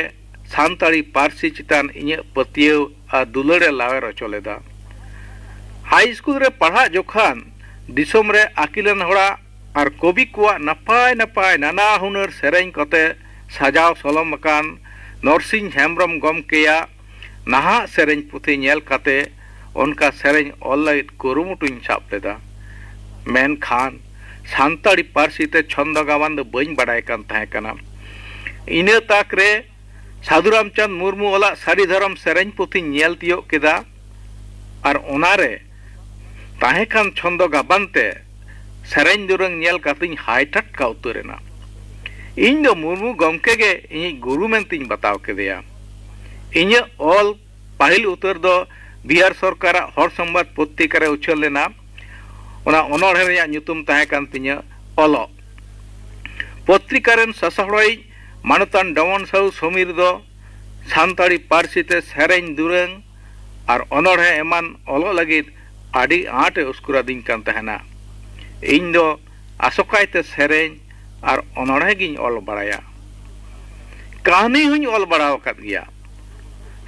ᱥᱟᱱᱛᱟᱲᱤ ᱯᱟᱹᱨᱥᱤ ᱪᱮᱛᱟᱱ ᱤᱧᱟᱹᱜ ᱯᱟᱹᱛᱭᱟᱹᱣ ᱟᱨ ᱫᱩᱞᱟᱹᱲ ᱮ ᱞᱟᱣᱮᱨ ᱦᱚᱪᱚ ᱞᱮᱫᱟ᱾ ᱦᱟᱭ ᱥᱠᱩᱞ ᱨᱮ ᱯᱟᱲᱦᱟᱜ ᱡᱚᱠᱷᱟᱱ ᱫᱤᱥᱚᱢ ᱨᱮ ᱟᱹᱠᱤᱞᱟᱱ ᱦᱚᱲᱟᱜ ᱟᱨ ᱠᱚᱵᱤ ᱠᱚᱣᱟᱜ ᱱᱟᱯᱟᱭ ᱱᱟᱯᱟᱭ ᱱᱟᱱᱟ ᱦᱩᱱᱟᱹᱨ ᱥᱮᱨᱮᱧ ᱠᱚᱛᱮ ᱥᱟᱡᱟᱣ ᱥᱚᱞᱚᱢ ᱟᱠᱟᱱ ᱱᱚᱨᱥᱤᱝ ᱦᱮᱢᱵᱨᱚᱢ ᱜᱚᱢᱠᱮᱭᱟᱜ ᱱᱟᱦᱟᱜ ᱥᱮᱨᱮᱧ ᱯᱩᱛᱷᱤ ᱧᱮᱞ ᱠᱟᱛᱮ ᱚᱱᱠᱟ ᱥᱮᱨᱮᱧ ᱚᱞ ᱞᱟᱹᱜᱤᱫ ᱠᱩᱨᱩᱢᱩᱴᱩᱧ ᱥᱟᱵ ᱞᱮᱫᱟ᱾ ᱢᱮᱱᱠᱷᱟᱱ ᱥᱟᱱᱛᱟᱲᱤ ᱯᱟᱹᱨᱥᱤ ᱛᱮ ᱪᱷᱚᱱᱫᱚ ᱜᱟᱵᱟᱱ ᱫᱚ ᱵᱟᱹᱧ ᱵᱟᱰᱟᱭ ᱠᱟᱱ ᱛᱟᱦᱮᱸ ᱠᱟᱱᱟ᱾ ᱤᱱᱟᱹ ᱛᱟᱠ ᱨᱮ ᱥᱟᱹᱫᱷᱩ ᱨᱟᱢᱪᱟᱸᱫᱽ ᱢᱩᱨᱢᱩ ᱚᱞᱟᱜ ᱥᱟᱹᱨᱤ ᱫᱷᱚᱨᱚᱢ ᱥᱮᱨᱮᱧ ᱯᱩᱛᱷᱤᱧ ᱧᱮᱞ ᱛᱤᱭᱳᱜ ᱠᱮᱫᱟ᱾ ᱟᱨ ᱚᱱᱟᱨᱮ ᱛᱟᱦᱮᱸ ᱠᱟᱱ ᱪᱷᱚᱱᱫᱚ ᱜᱟᱵᱟᱱ ᱛᱮ ᱥᱮᱨᱮᱧ ᱫᱩᱨᱟᱹᱝ ᱧᱮᱞ ᱠᱟᱛᱮᱧ ᱦᱟᱭ ᱴᱟᱴᱠᱟ ᱩᱛᱟᱹᱨ ᱮᱱᱟ᱾ ᱤᱧ ᱫᱚ ᱢᱩᱨᱢᱩ ᱜᱚᱢᱠᱮ ᱜᱮ ᱤᱧᱤᱡ ᱜᱩᱨᱩ ᱢᱮᱱᱛᱮᱧ ᱵᱟᱛᱟᱣ ᱠᱮᱫᱮᱭᱟ᱾ ᱤᱧᱟᱹᱜ ᱚᱞ ᱯᱟᱹᱦᱤᱞ ᱩᱛᱟᱹᱨ ᱫᱚ ᱵᱤᱦᱟᱨ ᱥᱚᱨᱠᱟᱨᱟᱜ ᱦᱚᱲ ᱥᱚᱢᱵᱟᱫ ᱯᱚᱛᱨᱤᱠᱟ ᱨᱮ ᱩᱪᱷᱟᱹᱱ ᱞᱮᱱᱟ᱾ ᱚᱱᱟ ᱚᱱᱚᱬᱦᱮ ᱨᱮᱭᱟᱜ ᱧᱩᱛᱩᱢ ᱛᱟᱦᱮᱸ ᱠᱟᱱ ᱛᱤᱧᱟᱹ ᱚᱞᱚᱜ᱾ ᱯᱚᱛᱨᱤᱠᱟ ᱨᱮᱱ ᱥᱟᱥᱟᱦᱚᱲᱤᱡ ᱢᱟᱱᱚᱛᱟᱱ ᱰᱚᱢᱚᱱ ᱥᱟᱦᱩ ᱥᱚᱢᱤᱨ ᱫᱚ ᱥᱟᱱᱛᱟᱲᱤ ᱯᱟᱹᱨᱥᱤ ᱛᱮ ᱥᱮᱨᱮᱧ ᱫᱩᱨᱟᱹᱝ ᱟᱨ ᱚᱱᱚᱬᱦᱮ ᱮᱢᱟᱱ ᱚᱞᱚᱜ ᱞᱟᱹᱜᱤᱫ ᱟᱹᱰᱤ ᱟᱸᱴ ᱮ ᱩᱥᱠᱩᱨ ᱟᱹᱫᱤᱧ ᱠᱟᱱ ᱛᱟᱦᱮᱱᱟ᱾ ᱤᱧ ᱫᱚ ᱟᱥᱚᱠᱟᱭᱛᱮ ᱥᱮᱨᱮᱧ ᱟᱨ ᱚᱱᱚᱬᱦᱮ ᱜᱤᱧ ᱚᱞ ᱵᱟᱲᱟᱭᱟ᱾ ᱠᱟᱹᱦᱱᱤ ᱦᱚᱸᱧ ᱚᱞ ᱵᱟᱲᱟ ᱟᱠᱟᱫ ᱜᱮᱭᱟ᱾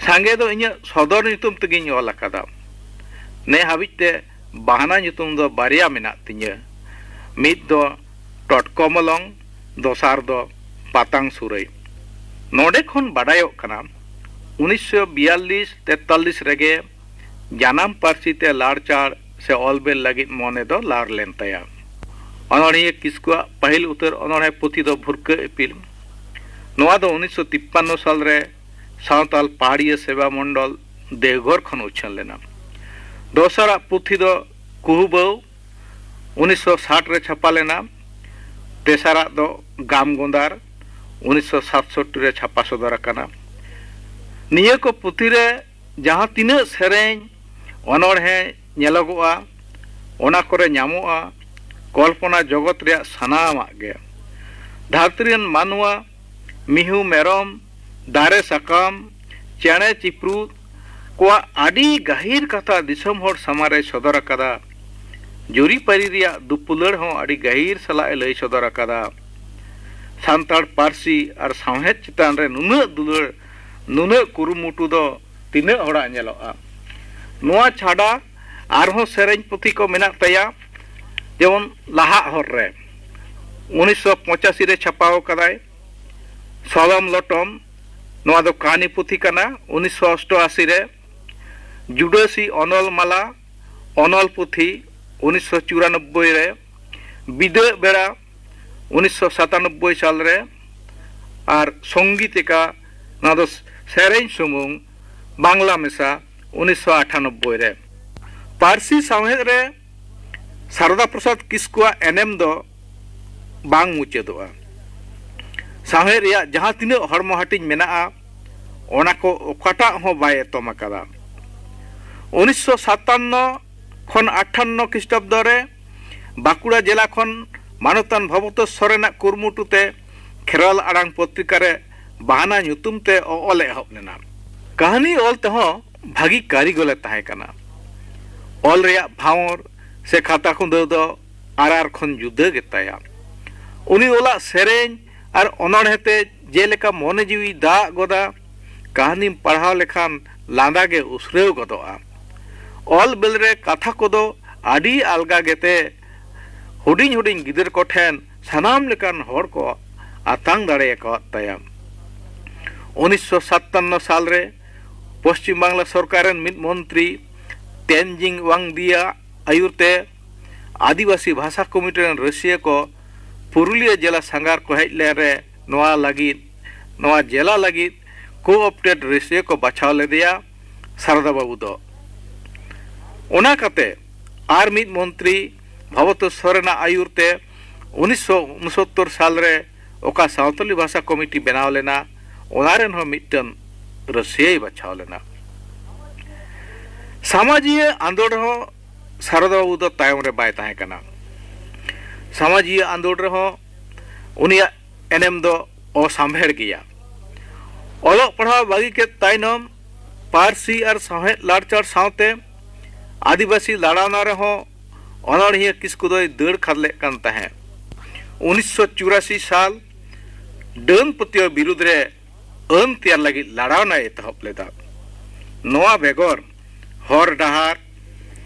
ᱥᱟᱸᱜᱮ ᱫᱚ ᱤᱧᱟᱹᱜ ᱥᱚᱫᱚᱨ ᱧᱩᱛᱩᱢ ᱛᱮᱜᱤᱧ ᱚᱞ ᱟᱠᱟᱫᱟ᱾ ᱱᱮ ᱦᱟᱹᱵᱤᱡ ᱛᱮ ᱵᱟᱦᱱᱟ ᱧᱩᱛᱩᱢ ᱫᱚ ᱵᱟᱨᱭᱟ ᱢᱮᱱᱟᱜ ᱛᱤᱧᱟᱹ, ᱢᱤᱫ ᱫᱚ ᱴᱚᱴᱠᱚ ᱢᱚᱞᱚᱝ, ᱫᱚᱥᱟᱨ ᱫᱚ ᱯᱟᱛᱟᱝ ᱥᱩᱨᱟᱹᱭ᱾ ᱱᱚᱰᱮ ᱠᱷᱚᱱ ᱵᱟᱰᱟᱭᱚᱜ ᱠᱟᱱᱟ, ᱩᱱᱤᱥᱥᱚ ᱵᱤᱭᱟᱞᱞᱤᱥ ᱛᱮᱛᱟᱞᱞᱤᱥ ᱨᱮᱜᱮ ᱡᱟᱱᱟᱢ ᱯᱟᱹᱨᱥᱤ ᱛᱮ ᱞᱟᱲᱪᱟᱲ ᱥᱮ ᱚᱞ ᱵᱮᱞ ᱞᱟᱹᱜᱤᱫ ᱢᱚᱱᱮ ᱫᱚ ᱞᱟᱲ ᱞᱮᱱ ᱛᱟᱭᱟ᱾ ᱚᱱᱚᱬᱦᱤᱭᱟᱹ ᱠᱤᱥᱠᱩᱣᱟᱜ ᱯᱟᱹᱦᱤᱞ ᱩᱛᱟᱹᱨ ᱚᱱᱚᱬᱦᱮ ᱯᱩᱛᱷᱤ ᱫᱚ ᱵᱷᱩᱨᱠᱟᱹ ᱤᱯᱤᱞ᱾ ᱱᱚᱣᱟ ᱫᱚ ᱩᱱᱤᱥᱥᱚ ᱛᱤᱯᱯᱟᱱᱱᱚ ᱥᱟᱞ ᱨᱮ ᱥᱟᱶᱛᱟᱞ ᱯᱟᱦᱟᱲᱤᱭᱟᱹ ᱥᱮᱵᱟ ᱢᱚᱱᱰᱚᱞ, ᱫᱮᱣᱜᱷᱚᱨ ᱠᱷᱚᱱ ᱩᱪᱷᱟᱹᱱ ᱞᱮᱱᱟ᱾ ᱫᱚᱥᱟᱨᱟᱜ ᱯᱩᱛᱷᱤ ᱫᱚ ᱠᱩᱦᱩᱵᱟᱹᱣ, ᱩᱱᱤᱥᱥᱚ ᱥᱟᱴ ᱨᱮ ᱪᱷᱟᱯᱟ ᱞᱮᱱᱟ᱾ ᱛᱮᱥᱟᱨᱟᱜ ᱫᱚ ᱜᱟᱢ ᱜᱚᱸᱫᱟᱨ, ᱩᱱᱤᱥᱥᱚ ᱥᱟᱛᱥᱚᱴᱴᱤ ᱨᱮ ᱪᱷᱟᱯᱟ ᱥᱚᱫᱚᱨ ᱟᱠᱟᱱᱟ᱾ ᱱᱤᱭᱟᱹ ᱠᱚ ᱯᱩᱛᱷᱤ ᱨᱮ ᱡᱟᱦᱟᱸ ᱛᱤᱱᱟᱹᱜ ᱥᱮᱨᱮᱧ, ᱚᱱᱚᱬᱦᱮ ᱧᱮᱞᱚᱜᱚᱜᱼᱟ, ᱚᱱᱟ ᱠᱚᱨᱮ ᱧᱟᱢᱚᱜᱼᱟ ᱠᱚᱞᱯᱚᱱᱟ ᱡᱚᱜᱚᱛ ᱨᱮᱭᱟᱜ ᱥᱟᱱᱟᱢᱟᱜ ᱜᱮ᱾ ᱫᱷᱟᱹᱨᱛᱤ ᱨᱮᱱ ᱢᱟᱱᱣᱟ, ᱢᱤᱦᱩ ᱢᱮᱨᱚᱢ, ᱫᱟᱨᱮ ᱥᱟᱠᱟᱢ, ᱪᱮᱬᱮ ᱪᱤᱯᱨᱩᱫ ᱠᱚᱣᱟᱜ ᱟᱹᱰᱤ ᱜᱟᱹᱦᱤᱨ ᱠᱟᱛᱷᱟ ᱫᱤᱥᱚᱢ ᱦᱚᱲ ᱥᱟᱢᱟᱝ ᱨᱮᱭ ᱥᱚᱫᱚᱨ ᱟᱠᱟᱫᱟ᱾ ᱡᱩᱨᱤᱯᱟᱹᱨᱤ ᱨᱮᱭᱟᱜ ᱫᱩᱯᱩᱞᱟᱹᱲ ᱦᱚᱸ ᱟᱹᱰᱤ ᱜᱟᱹᱦᱤᱨ ᱥᱟᱞᱟᱜ ᱮ ᱞᱟᱹᱭ ᱥᱚᱫᱚᱨ ᱟᱠᱟᱫᱟ᱾ ᱥᱟᱱᱛᱟᱲ ᱯᱟᱹᱨᱥᱤ ᱟᱨ ᱥᱟᱶᱦᱮᱫ ᱪᱮᱛᱟᱱ ᱨᱮ ᱱᱩᱱᱟᱹᱜ ᱫᱩᱞᱟᱹᱲ, ᱱᱩᱱᱟᱹᱜ ᱠᱩᱨᱩᱢᱩᱴᱩ ᱫᱚ ᱛᱤᱱᱟᱹᱜ ᱦᱚᱲᱟᱜ ᱧᱮᱞᱚᱜᱼᱟ? ᱱᱚᱣᱟ ᱪᱷᱟᱰᱟ ᱟᱨᱦᱚᱸ ᱥᱮᱨᱮᱧ ᱯᱩᱛᱷᱤ ᱠᱚ ᱢᱮᱱᱟᱜ ᱛᱟᱭᱟ, ᱡᱮᱢᱚᱱ ᱞᱟᱦᱟᱜ ᱦᱚᱨ ᱨᱮ, ᱩᱱᱤᱥᱥᱚ ᱯᱚᱸᱪᱟᱥᱤ ᱨᱮ ᱪᱷᱟᱯᱟᱣ ᱟᱠᱟᱫᱟᱭ᱾ ᱥᱚᱫᱚᱢ ᱞᱚᱴᱚᱢ, ᱱᱚᱣᱟ ᱫᱚ ᱠᱟᱹᱦᱱᱤ ᱯᱩᱛᱷᱤ ᱠᱟᱱᱟ, ᱩᱱᱤᱥᱥᱚ ᱚᱥᱴᱚᱟᱥᱤ ᱨᱮ᱾ ᱡᱩᱰᱟᱹᱥᱤ ᱚᱱᱚᱞ ᱢᱟᱞᱟ, ᱚᱱᱚᱞ ᱯᱩᱛᱷᱤ, ᱩᱱᱤᱥᱥᱚ ᱪᱩᱨᱟᱱᱚᱵᱵᱳᱭ ᱨᱮ᱾ ᱵᱤᱫᱟᱹ ᱵᱮᱲᱟ ᱩᱱᱤᱥᱥᱚ ᱥᱟᱛᱟᱱᱚᱵᱵᱳᱭ ᱥᱟᱞ ᱨᱮ, ᱟᱨ ᱥᱚᱝᱜᱤᱛᱤᱠᱟ, ᱱᱚᱣᱟ ᱫᱚ ᱥᱮᱨᱮᱧ ᱥᱩᱢᱩᱝ, ᱵᱟᱝᱞᱟ ᱢᱮᱥᱟ, ᱩᱱᱤᱥᱥᱚ ᱟᱴᱷᱟᱱᱚᱵᱵᱳᱭ ᱨᱮ᱾ ᱯᱟᱹᱨᱥᱤ ᱥᱟᱶᱦᱮᱫ ᱨᱮ ᱥᱟᱨᱚᱫᱟ ᱯᱨᱚᱥᱟᱫᱽ ᱠᱤᱥᱠᱩᱣᱟᱜ ᱮᱱᱮᱢ ᱫᱚ ᱵᱟᱝ ᱢᱩᱪᱟᱹᱫᱚᱜᱼᱟ᱾ ᱥᱟᱶᱦᱮᱫ ᱨᱮᱭᱟᱜ ᱡᱟᱦᱟᱸ ᱛᱤᱱᱟᱹᱜ ᱦᱚᱲᱢᱚ ᱦᱟᱹᱴᱤᱧ ᱢᱮᱱᱟᱜᱼᱟ, ᱚᱱᱟ ᱠᱚ ᱚᱠᱟᱴᱟᱜ ᱦᱚᱸ ᱵᱟᱭ ᱮᱛᱚᱢ ᱟᱠᱟᱫᱟ᱾ ᱩᱱᱤᱥᱥᱚ ᱥᱟᱛᱟᱱᱱᱚ ᱠᱷᱚᱱ ᱟᱴᱷᱟᱱᱱᱚ ᱠᱷᱨᱤᱥᱴᱟᱵᱫᱚ ᱨᱮ ᱵᱟᱸᱠᱩᱲᱟ ᱡᱮᱞᱟ ᱠᱷᱚᱱ ᱢᱟᱱᱚᱛᱟᱱ ᱵᱷᱚᱵᱚᱛᱳᱥᱥᱚᱨ ᱨᱮᱱᱟᱜ ᱠᱩᱨᱩᱢᱩᱴᱩ ᱛᱮ ᱠᱷᱮᱨᱣᱟᱞ ᱟᱲᱟᱝ ᱯᱚᱛᱨᱤᱠᱟ ᱨᱮ ᱵᱟᱦᱟᱱᱟ ᱧᱩᱛᱩᱢ ᱛᱮ ᱚᱞ ᱮᱦᱚᱵ ᱞᱮᱱᱟ᱾ ᱠᱟᱹᱦᱱᱤ ᱚᱞ ᱛᱮᱦᱚᱸ ᱵᱷᱟᱹᱜᱤ ᱠᱟᱹᱨᱤᱜᱚᱞᱮ ᱛᱟᱦᱮᱸ ᱠᱟᱱᱟ᱾ ᱚᱞ ᱨᱮᱭᱟᱜ ᱵᱷᱟᱶᱚᱨ ᱥᱮ ᱠᱷᱟᱛᱟ ᱠᱷᱩᱸᱫᱟᱹᱣ ᱫᱚ ᱟᱨ ᱟᱨ ᱠᱷᱚᱱ ᱡᱩᱫᱟᱹ ᱜᱮᱛᱟᱭᱟ᱾ ᱩᱱᱤ ᱚᱞᱟᱜ ᱥᱮᱨᱮᱧ ᱟᱨ ᱚᱱᱚᱬᱦᱮ ᱛᱮ ᱡᱮᱞᱮᱠᱟ ᱢᱚᱱᱮ ᱡᱤᱣᱤ ᱫᱟᱜ ᱜᱚᱫᱟ, ᱠᱟᱹᱦᱱᱤᱢ ᱯᱟᱲᱦᱟᱣ ᱞᱮᱠᱷᱟᱱ ᱞᱟᱸᱫᱟ ᱜᱮ ᱩᱥᱨᱟᱹᱣ ᱜᱚᱫᱚᱜᱼᱟ᱾ ᱚᱞ ᱵᱮᱞ ᱨᱮ ᱠᱟᱛᱷᱟ ᱠᱚᱫᱚ ᱟᱹᱰᱤ ᱟᱞᱜᱟ ᱜᱮᱛᱮ ᱦᱩᱰᱤᱧ ᱦᱩᱰᱤᱧ ᱜᱤᱫᱟᱹᱨ ᱠᱚᱴᱷᱮᱱ ᱥᱟᱱᱟᱢ ᱞᱮᱠᱟᱱ ᱦᱚᱲ ᱠᱚ ᱟᱛᱟᱝ ᱫᱟᱲᱮ ᱟᱠᱟᱫ ᱛᱟᱭᱟ᱾ ᱩᱱᱤᱥᱥᱚ ᱥᱟᱛᱟᱱᱱᱚ ᱥᱟᱞ ᱨᱮ ᱯᱚᱥᱪᱤᱢ ᱵᱟᱝᱞᱟ ᱥᱚᱨᱠᱟᱨ ᱨᱮᱱ ᱢᱤᱫ ᱢᱚᱱᱛᱨᱤ ᱛᱮᱱᱡᱤᱝ ᱣᱟᱝᱫᱤᱭᱟ ᱟᱹᱭᱩᱨ ᱛᱮ ᱟᱹᱫᱤᱵᱟᱹᱥᱤ ᱵᱷᱟᱥᱟ ᱠᱚᱢᱤᱴᱤ ᱨᱮᱱ ᱨᱟᱹᱥᱤᱭᱟᱹ ᱠᱚ ᱯᱩᱨᱩᱞᱤᱭᱟᱹ ᱡᱮᱞᱟ ᱥᱟᱸᱜᱷᱟᱨ ᱠᱚ ᱦᱮᱡ ᱞᱮᱱ ᱨᱮ ᱱᱚᱣᱟ ᱞᱟᱹᱜᱤᱫ, ᱱᱚᱣᱟ ᱡᱮᱞᱟ ᱞᱟᱹᱜᱤᱫ ᱠᱳ-ᱚᱯᱴᱮᱰ ᱨᱟᱹᱥᱤᱭᱟᱹ ᱠᱚ ᱵᱟᱪᱷᱟᱣ ᱞᱮᱫᱮᱭᱟ ᱥᱟᱨᱫᱟ ᱵᱟᱹᱵᱩ ᱫᱚ᱾ ᱚᱱᱟ ᱠᱟᱛᱮ ᱟᱨ ᱢᱤᱫ ᱢᱚᱱᱛᱨᱤ ᱵᱷᱚᱵᱚᱛᱳ ᱥᱚᱨᱮᱱᱟᱜ ᱟᱹᱭᱩᱨ ᱛᱮ ᱩᱱᱤᱥᱥᱚ ᱩᱱᱥᱚᱛᱛᱚᱨ ᱥᱟᱞ ᱨᱮ ᱚᱠᱟ ᱥᱟᱶᱛᱟᱞᱤ ᱵᱷᱟᱥᱟ ᱠᱚᱢᱤᱴᱤ ᱵᱮᱱᱟᱣ ᱞᱮᱱᱟ, ᱚᱱᱟ ᱨᱮᱱ ᱦᱚᱸ ᱢᱤᱫᱴᱟᱝ ᱨᱟᱹᱥᱤᱭᱟᱹᱭ ᱵᱟᱪᱷᱟᱣ ᱞᱮᱱᱟ᱾ ᱥᱟᱢᱟᱡᱤᱭᱟᱹ ᱟᱸᱫᱳᱲ ᱨᱮᱦᱚᱸ ᱥᱟᱨᱚᱫᱟ ᱵᱟᱹᱵᱩ ᱫᱚ ᱛᱟᱭᱚᱢ ᱨᱮ ᱵᱟᱭ ᱛᱟᱦᱮᱸ ᱠᱟᱱᱟ᱾ ᱥᱟᱢᱟᱡᱤᱭᱟᱹ ᱟᱸᱫᱳᱲ ᱨᱮᱦᱚᱸ ᱩᱱᱤᱭᱟᱜ ᱮᱱᱮᱢ ᱫᱚ ᱚᱥᱟᱢᱵᱷᱮᱲ ᱜᱮᱭᱟ᱾ ᱚᱞᱚᱜ ᱯᱟᱲᱦᱟᱣ ᱵᱟᱹᱜᱤ ᱠᱮᱫ ᱛᱟᱭᱱᱚᱢ ᱯᱟᱹᱨᱥᱤ ᱟᱨ ᱥᱟᱶᱦᱮᱫ ᱞᱟᱲᱪᱟᱲ ᱥᱟᱶᱛᱮ ᱟᱹᱫᱤᱵᱟᱹᱥᱤ ᱞᱟᱲᱟᱣᱱᱟ ᱨᱮᱦᱚᱸ ᱚᱱᱚᱬᱦᱤᱭᱟᱹ ᱠᱤᱥᱠᱩ ᱫᱚᱭ ᱫᱟᱹᱲ ᱠᱷᱟᱫᱞᱮᱜ ᱠᱟᱱ ᱛᱟᱦᱮᱸᱫ᱾ ᱩᱱᱤᱥᱥᱚ ᱪᱩᱨᱟᱥᱤ ᱥᱟᱞ ᱰᱟᱹᱱ ᱯᱟᱹᱛᱭᱟᱹᱣ ᱵᱤᱨᱩᱫᱽ ᱨᱮ ᱟᱹᱱ ᱛᱮᱭᱟᱨ ᱞᱟᱹᱜᱤᱫ ᱞᱟᱲᱟᱣᱱᱟᱭ ᱮᱛᱚᱦᱚᱵ ᱞᱮᱫᱟ᱾ ᱱᱚᱣᱟ ᱵᱮᱜᱚᱨ ᱦᱚᱨ ᱰᱟᱦᱟᱨ,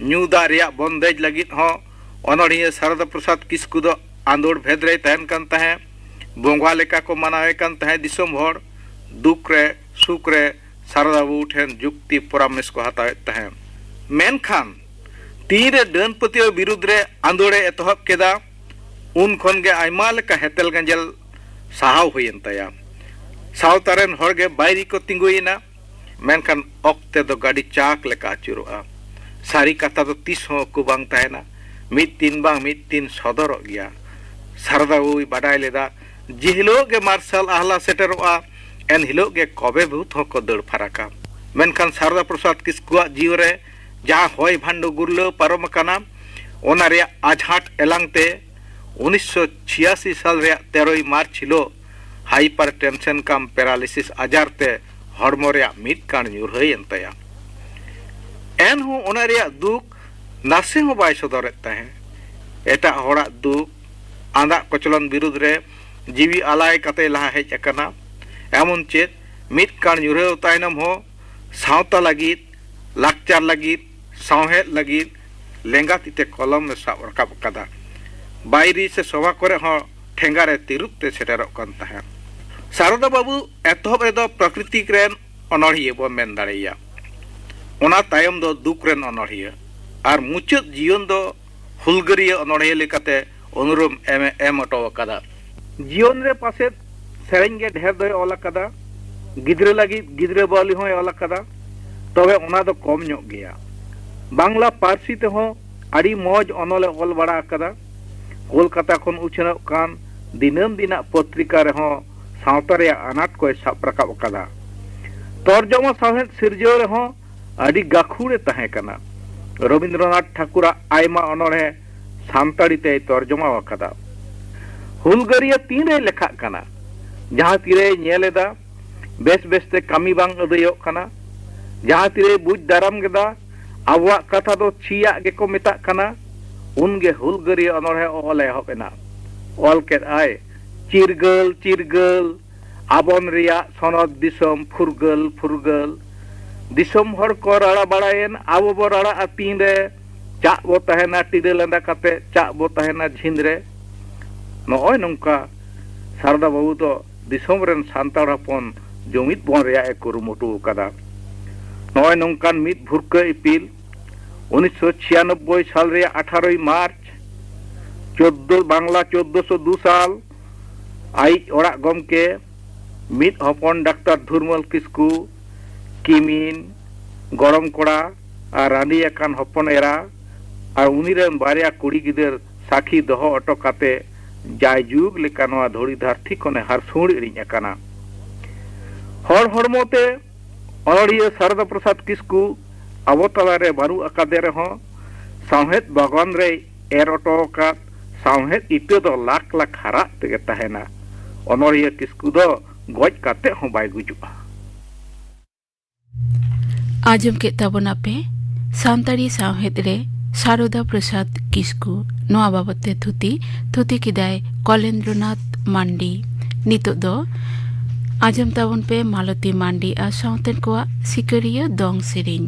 ᱧᱩ ᱫᱟᱜ ᱨᱮᱭᱟᱜ ᱵᱚᱱᱫᱮᱡ ᱞᱟᱹᱜᱤᱫ ᱦᱚᱸ ᱚᱱᱚᱬᱦᱤᱭᱟᱹ ᱥᱟᱨᱚᱫᱟ ᱯᱨᱚᱥᱟᱫᱽ ᱠᱤᱥᱠᱩ ᱫᱚ ᱟᱸᱫᱳᱲ ᱵᱷᱮᱫ ᱨᱮᱭ ᱛᱟᱦᱮᱱ ᱠᱟᱱ ᱛᱟᱦᱮᱸᱫ᱾ ᱵᱚᱸᱜᱟ ᱞᱮᱠᱟ ᱠᱚ ᱢᱟᱱᱟᱣᱮ ᱠᱟᱱ ᱛᱟᱦᱮᱸᱫ ᱫᱤᱥᱚᱢ ᱦᱚᱲ᱾ ᱫᱩᱠ ᱨᱮ ᱥᱩᱠ ᱨᱮ ᱥᱟᱨᱚᱫᱟ ᱵᱟᱹᱵᱩ ᱴᱷᱮᱱ ᱡᱩᱠᱛᱤ ᱯᱚᱨᱟᱢᱮᱥ ᱠᱚ ᱦᱟᱛᱟᱣᱮᱫ ᱛᱟᱦᱮᱸᱫ᱾ ᱢᱮᱱᱠᱷᱟᱱ ᱛᱤᱱᱨᱮ ᱰᱟᱹᱱ ᱯᱟᱹᱛᱭᱟᱹᱣ ᱵᱤᱨᱩᱫᱽ ᱨᱮ ᱟᱸᱫᱳᱲᱮ ᱮᱛᱚᱦᱚᱵ ᱠᱮᱫᱟ, ᱩᱱ ᱠᱷᱚᱱ ᱜᱮ ᱟᱭᱢᱟ ᱞᱮᱠᱟ ᱦᱮᱛᱮᱞ ᱜᱟᱸᱡᱮᱞ ᱥᱟᱦᱟᱣ ᱦᱩᱭᱮᱱ ᱛᱟᱭᱟ᱾ ᱥᱟᱶᱛᱟ ᱨᱮᱱ ᱦᱚᱲ ᱜᱮ ᱵᱟᱹᱭᱨᱤ ᱠᱚ ᱛᱤᱸᱜᱩᱭᱮᱱᱟ, ᱢᱮᱱᱠᱷᱟᱱ ᱚᱠᱛᱮ ᱫᱚ ᱜᱟᱹᱰᱤ ᱪᱟᱠ ᱞᱮᱠᱟ ᱟᱹᱪᱩᱨᱚᱜᱼᱟ᱾ ᱥᱟᱹᱨᱤ ᱠᱟᱛᱷᱟ ᱫᱚ ᱛᱤᱥ ᱦᱚᱸ ᱩᱠᱩ ᱵᱟᱝ ᱛᱟᱦᱮᱱᱟ, ᱢᱤᱫ ᱫᱤᱱ ᱵᱟᱝ ᱢᱤᱫ ᱫᱤᱱ ᱥᱚᱫᱚᱨᱚᱜ ᱜᱮᱭᱟ᱾ ᱥᱟᱨᱫᱟ ᱵᱟᱹᱵᱩᱭ ᱵᱟᱰᱟᱭ ᱞᱮᱫᱟ, ᱡᱮ ᱦᱤᱞᱳᱜ ᱜᱮ ᱢᱟᱨᱥᱟᱞ ᱟᱦᱞᱟ ᱥᱮᱴᱮᱨᱚᱜᱼᱟ, ᱮᱱ ᱦᱤᱞᱳᱜ ᱜᱮ ᱠᱚᱵᱮ ᱵᱷᱩᱛ ᱦᱚᱸᱠᱚ ᱫᱟᱹᱲ ᱯᱷᱟᱨᱟᱠᱟ᱾ ᱢᱮᱱᱠᱷᱟᱱ ᱥᱟᱨᱫᱟ ᱯᱨᱚᱥᱟᱫᱽ ᱠᱤᱥᱠᱩᱣᱟᱜ ᱡᱤᱭᱚᱱ ᱨᱮ ᱡᱟᱦᱟᱸ ᱦᱚᱭ ᱵᱷᱟᱱᱰᱚ ᱜᱩᱨᱞᱟᱹᱣ ᱯᱟᱨᱚᱢ ᱟᱠᱟᱱᱟ, ᱚᱱᱟ ᱨᱮᱭᱟᱜ ᱟᱡᱷᱟᱴ ᱮᱞᱟᱝ ᱛᱮ ᱩᱱᱤᱥᱥᱚ ᱪᱷᱤᱭᱟᱥᱤ ᱥᱟᱞ ᱨᱮᱭᱟᱜ ᱛᱮᱨᱚᱭ ᱢᱟᱨᱪ ᱦᱤᱞᱳᱜ ᱦᱟᱭᱯᱟᱨ ᱴᱮᱱᱥᱮᱱ ᱠᱟᱢ ᱯᱮᱨᱟᱞᱤᱥᱤᱥ ᱟᱡᱟᱨ ᱛᱮ ᱦᱚᱲᱢᱚ ᱨᱮᱭᱟᱜ ᱢᱤᱫ ᱠᱟᱬ ᱧᱩᱨᱦᱟᱹᱭᱮᱱ ᱛᱟᱭᱟ᱾ ᱮᱱᱦᱚᱸ ᱚᱱᱟ ᱨᱮᱭᱟᱜ ᱫᱩᱠ ᱱᱟᱥᱮ ᱦᱚᱸ ᱵᱟᱭ ᱥᱚᱫᱚᱨᱮᱫ ᱛᱟᱦᱮᱸ᱾ ᱮᱴᱟᱜ ᱦᱚᱲᱟᱜ ᱫᱩᱠ, ᱟᱸᱫᱟᱜ ᱠᱚᱪᱞᱚᱱ ᱵᱤᱨᱩᱫᱽ ᱨᱮ ᱡᱤᱣᱤ ᱟᱞᱟᱭ ᱠᱟᱛᱮ ᱞᱟᱦᱟ ᱦᱮᱡ ᱟᱠᱟᱱᱟ᱾ ᱮᱢᱚᱱ ᱪᱮᱫ, ᱢᱤᱫ ᱠᱟᱬ ᱧᱩᱨᱦᱟᱹᱣ ᱛᱟᱭᱱᱚᱢ ᱦᱚᱸ ᱥᱟᱶᱛᱟ ᱞᱟᱹᱜᱤᱫ, ᱞᱟᱠᱪᱟᱨ ᱞᱟᱹᱜᱤᱫ, ᱥᱟᱶᱦᱮᱫ ᱞᱟᱹᱜᱤᱫ ᱞᱮᱸᱜᱟ ᱛᱤᱛᱮ ᱠᱚᱞᱚᱢ ᱮ ᱥᱟᱵ ᱨᱟᱠᱟᱵ ᱟᱠᱟᱫᱟ᱾ ᱵᱟᱭᱨᱤ ᱥᱮ ᱥᱚᱵᱷᱟ ᱠᱚᱨᱮ ᱦᱚᱸ ᱴᱷᱮᱸᱜᱟ ᱨᱮ ᱛᱤᱨᱩᱵ ᱛᱮ ᱥᱮᱴᱮᱨᱚᱜ ᱠᱟᱱ ᱛᱟᱦᱮᱸᱫ᱾ ᱥᱟᱨᱚᱫᱟ ᱵᱟᱹᱵᱩ ᱮᱛᱚᱦᱚᱵ ᱨᱮᱫᱚ ᱯᱨᱟᱠᱨᱤᱛᱤᱠ ᱨᱮᱱ ᱚᱱᱚᱬᱦᱤᱭᱟᱹ ᱵᱚᱱ ᱢᱮᱱ ᱫᱟᱲᱮᱭᱟᱭᱟ᱾ ᱚᱱᱟ ᱛᱟᱭᱚᱢ ᱫᱚ ᱫᱩᱠ ᱨᱮᱱ ᱚᱱᱚᱬᱦᱤᱭᱟᱹ ᱟᱨ ᱢᱩᱪᱟᱹᱫ ᱡᱤᱭᱚᱱ ᱫᱚ ᱦᱩᱞᱜᱟᱹᱨᱤᱭᱟᱹ ᱚᱱᱚᱬᱦᱤᱭᱟᱹ ᱞᱮᱠᱟᱛᱮ ᱩᱱᱩᱨᱩᱢ ᱮᱢ, ᱮᱢ ᱦᱚᱴᱚ ᱟᱠᱟᱫᱟ᱾ ᱡᱤᱭᱚᱱ ᱨᱮ ᱯᱟᱥᱮᱫ ᱥᱮᱨᱮᱧ ᱜᱮ ᱰᱷᱮᱨ ᱫᱚᱭ ᱚᱞ ᱟᱠᱟᱫᱟ᱾ ᱜᱤᱫᱽᱨᱟᱹ ᱞᱟᱹᱜᱤᱫ ᱜᱤᱫᱽᱨᱟᱹ ᱵᱟᱹᱣᱞᱤ ᱦᱚᱸᱭ ᱚᱞ ᱟᱠᱟᱫᱟ, ᱛᱚᱵᱮ ᱚᱱᱟ ᱫᱚ ᱠᱚᱢ ᱧᱚᱜ ᱜᱮᱭᱟ᱾ ᱵᱟᱝᱞᱟ ᱯᱟᱹᱨᱥᱤ ᱛᱮᱦᱚᱸ ᱟᱹᱰᱤ ᱢᱚᱡᱽ ᱚᱱᱚᱞᱮ ᱚᱞ ᱵᱟᱲᱟ ᱟᱠᱟᱫᱟ᱾ ᱠᱳᱞᱠᱟᱛᱟ ᱠᱷᱚᱱ ᱩᱪᱷᱟᱹᱱᱚᱜ ᱠᱟᱱ ᱫᱤᱱᱟᱹᱢ ᱫᱤᱱᱟᱜ ᱯᱚᱛᱨᱤᱠᱟ ᱨᱮᱦᱚᱸ ᱥᱟᱶᱛᱟ ᱨᱮᱭᱟᱜ ᱟᱱᱟᱴ ᱠᱚᱭ ᱥᱟᱵ ᱨᱟᱠᱟᱵ ᱟᱠᱟᱫᱟ᱾ ᱛᱚᱨᱡᱚᱢᱟ ᱥᱟᱶᱦᱮᱫ ᱥᱤᱨᱡᱟᱹᱣ ᱨᱮᱦᱚᱸ ᱟᱹᱰᱤ ᱜᱟᱹᱠᱷᱩᱲᱮ ᱛᱟᱦᱮᱸ ᱠᱟᱱᱟ᱾ ᱨᱚᱵᱤᱱᱫᱨᱚᱱᱟᱛᱷ ᱴᱷᱟᱹᱠᱩᱨᱟᱜ ᱟᱭᱢᱟ ᱚᱱᱚᱬᱦᱮ ᱥᱟᱱᱛᱟᱲᱤ ᱛᱮᱭ ᱛᱚᱨᱡᱚᱢᱟ ᱟᱠᱟᱫᱟ᱾ ᱦᱩᱞᱜᱟᱹᱨᱤᱭᱟᱹ ᱛᱤᱱᱨᱮᱭ ᱞᱮᱠᱷᱟᱜ ᱠᱟᱱᱟ? ᱡᱟᱦᱟᱸ ᱛᱤᱨᱮᱭ ᱧᱮᱞ ᱮᱫᱟ, ᱵᱮᱥ ᱵᱮᱥᱛᱮ ᱠᱟᱹᱢᱤ ᱵᱟᱝ ᱟᱹᱫᱟᱹᱭᱚᱜ ᱠᱟᱱᱟ, ᱡᱟᱦᱟᱸ ᱛᱤᱨᱮᱭ ᱵᱩᱡᱽ ᱫᱟᱨᱟᱢ ᱠᱮᱫᱟ, ᱟᱵᱚᱣᱟᱜ ᱠᱟᱛᱷᱟ ᱫᱚ ᱪᱷᱤᱭᱟᱜ ᱜᱮᱠᱚ ᱢᱮᱛᱟᱜ ᱠᱟᱱᱟ, ᱩᱱᱜᱮ ᱦᱩᱞᱜᱟᱹᱨᱤᱭᱟᱹ ᱚᱱᱚᱬᱦᱮ ᱚᱞ ᱮᱦᱚᱵ ᱮᱱᱟ᱾ ᱚᱞ ᱠᱮᱫ ᱟᱭ, ᱪᱤᱨᱜᱟᱹᱞ, ᱪᱤᱨᱜᱟᱹᱞ, ᱟᱵᱚᱱ ᱨᱮᱭᱟᱜ ᱥᱚᱱᱚᱛ ᱫᱤᱥᱚᱢ ᱯᱷᱩᱨᱜᱟᱹᱞ, ᱯᱷᱩᱨᱜᱟᱹᱞ᱾ ᱫᱤᱥᱚᱢ ᱦᱚᱲ ᱠᱚ ᱨᱟᱲᱟ ᱵᱟᱲᱟᱭᱮᱱ, ᱟᱵᱚ ᱵᱚ ᱨᱟᱲᱟᱜᱼᱟ ᱛᱤᱱ ᱨᱮ? ᱪᱟᱜ ᱵᱚ ᱛᱟᱦᱮᱱᱟ ᱴᱤᱰᱟᱹ ᱞᱟᱸᱫᱟ ᱠᱟᱛᱮ, ᱪᱟᱜ ᱵᱚ ᱛᱟᱦᱮᱱᱟ ᱡᱷᱤᱸᱫᱽ ᱨᱮ᱾ ᱱᱚᱜᱼᱚᱭ ᱱᱚᱝᱠᱟ ᱥᱟᱨᱫᱟ ᱵᱟᱹᱵᱩ ᱫᱚ ᱫᱤᱥᱚᱢ ᱨᱮᱱ ᱥᱟᱱᱛᱟᱲ ᱦᱚᱯᱚᱱ ᱡᱩᱢᱤᱫ ᱵᱚᱱ ᱨᱮᱭᱟᱜ ᱮ ᱠᱩᱨᱩᱢᱩᱴᱩ ᱟᱠᱟᱫᱟ᱾ ᱱᱚᱜᱼᱚᱭ ᱱᱚᱝᱠᱟᱱ ᱢᱤᱫ ᱵᱷᱩᱨᱠᱟᱹ ᱤᱯᱤᱞ ᱩᱱᱤᱥᱥᱚ ᱪᱷᱤᱭᱟᱱᱚᱵᱵᱳᱭ ᱥᱟᱞ ᱨᱮᱭᱟᱜ ᱟᱴᱷᱟᱨᱚᱭ ᱢᱟᱨᱪ ᱪᱳᱫᱽᱫᱳ ᱵᱟᱝᱞᱟ ᱪᱳᱫᱽᱫᱳᱥᱚ ᱫᱩ ᱥᱟᱞ, ᱟᱭᱤᱡ ᱚᱲᱟᱜ ᱜᱚᱢᱠᱮ, ᱢᱤᱫ ᱦᱚᱯᱚᱱ ᱰᱟᱠᱛᱟᱨ ᱫᱷᱩᱨᱢᱟᱹᱞ ᱠᱤᱥᱠᱩ, ᱠᱤᱢᱤᱱ, ᱜᱚᱲᱚᱢ ᱠᱚᱲᱟ ᱟᱨ ᱨᱟᱺᱰᱤ ᱟᱠᱟᱱ ᱦᱚᱯᱚᱱ ᱮᱨᱟ ᱟᱨ ᱩᱱᱤ ᱨᱮᱱ ᱵᱟᱨᱭᱟ ᱠᱩᱲᱤ ᱜᱤᱫᱟᱹᱨ ᱥᱟᱹᱠᱷᱤ ᱫᱚᱦᱚ ᱚᱴᱚ ᱠᱟᱛᱮ ᱡᱟᱭᱡᱩᱜᱽ ᱞᱮᱠᱟ ᱱᱚᱣᱟ ᱫᱷᱩᱲᱤ ᱫᱷᱟᱹᱨᱛᱤ ᱠᱷᱚᱱᱮ ᱦᱟᱨᱥᱩᱲ ᱤᱲᱤᱡ ᱟᱠᱟᱱᱟ᱾ ᱦᱚᱲ ᱦᱚᱲᱢᱚ ᱛᱮ ᱚᱱᱚᱲᱤᱭᱟᱹ ᱥᱟᱨᱚᱫᱟ ᱯᱨᱚᱥᱟᱫᱽ ᱠᱤᱥᱠᱩ ᱟᱵᱚ ᱛᱟᱞᱟᱨᱮ ᱵᱟᱹᱱᱩᱜ ᱟᱠᱟᱫᱮ ᱨᱮᱦᱚᱸ, ᱥᱟᱶᱦᱮᱫ ᱵᱟᱜᱟᱱ ᱨᱮᱭ ᱮᱨ ᱚᱴᱚ ᱟᱠᱟᱫ ᱥᱟᱶᱦᱮᱫ ᱤᱛᱟᱹ ᱫᱚ ᱞᱟᱠᱷ ᱞᱟᱠᱷ ᱦᱟᱨᱟᱜ ᱛᱮᱜᱮ ᱛᱟᱦᱮᱱᱟ᱾ ᱚᱱᱚᱲᱤᱭᱟᱹ ᱠᱤᱥᱠᱩ ᱫᱚ ᱜᱚᱡ ᱠᱟᱛᱮ ᱦᱚᱸ ᱵᱟᱭ ᱜᱩᱡᱩᱜᱼᱟ᱾ ᱟᱸᱡᱚᱢ ᱠᱮᱫ ᱛᱟᱵᱚᱱᱟᱯᱮ ᱥᱟᱱᱛᱟᱲᱤ ᱥᱟᱶᱦᱮᱫ ᱨᱮ ᱥᱟᱨᱚᱫᱟ ᱯᱨᱚᱥᱟᱫᱽ ᱠᱤᱥᱠᱩ᱾ ᱱᱚᱣᱟ ᱵᱟᱵᱚᱛ ᱛᱮ ᱛᱷᱩᱛᱤ, ᱛᱷᱩᱛᱤ ᱠᱮᱫᱟᱭ ᱠᱚᱞᱮᱱᱫᱨᱚᱱᱟᱛᱷ ᱢᱟᱱᱰᱤ᱾ ᱱᱤᱛᱚᱜ ᱫᱚ ᱟᱸᱡᱚᱢ ᱛᱟᱵᱚᱱ ᱯᱮ ᱢᱟᱞᱚᱛᱤ ᱢᱟᱱᱰᱤ ᱟᱨ ᱥᱟᱶᱛᱮᱱ ᱠᱚᱣᱟᱜ ᱥᱤᱠᱟᱹᱨᱤᱭᱟᱹ ᱫᱚᱝ ᱥᱮᱨᱮᱧ᱾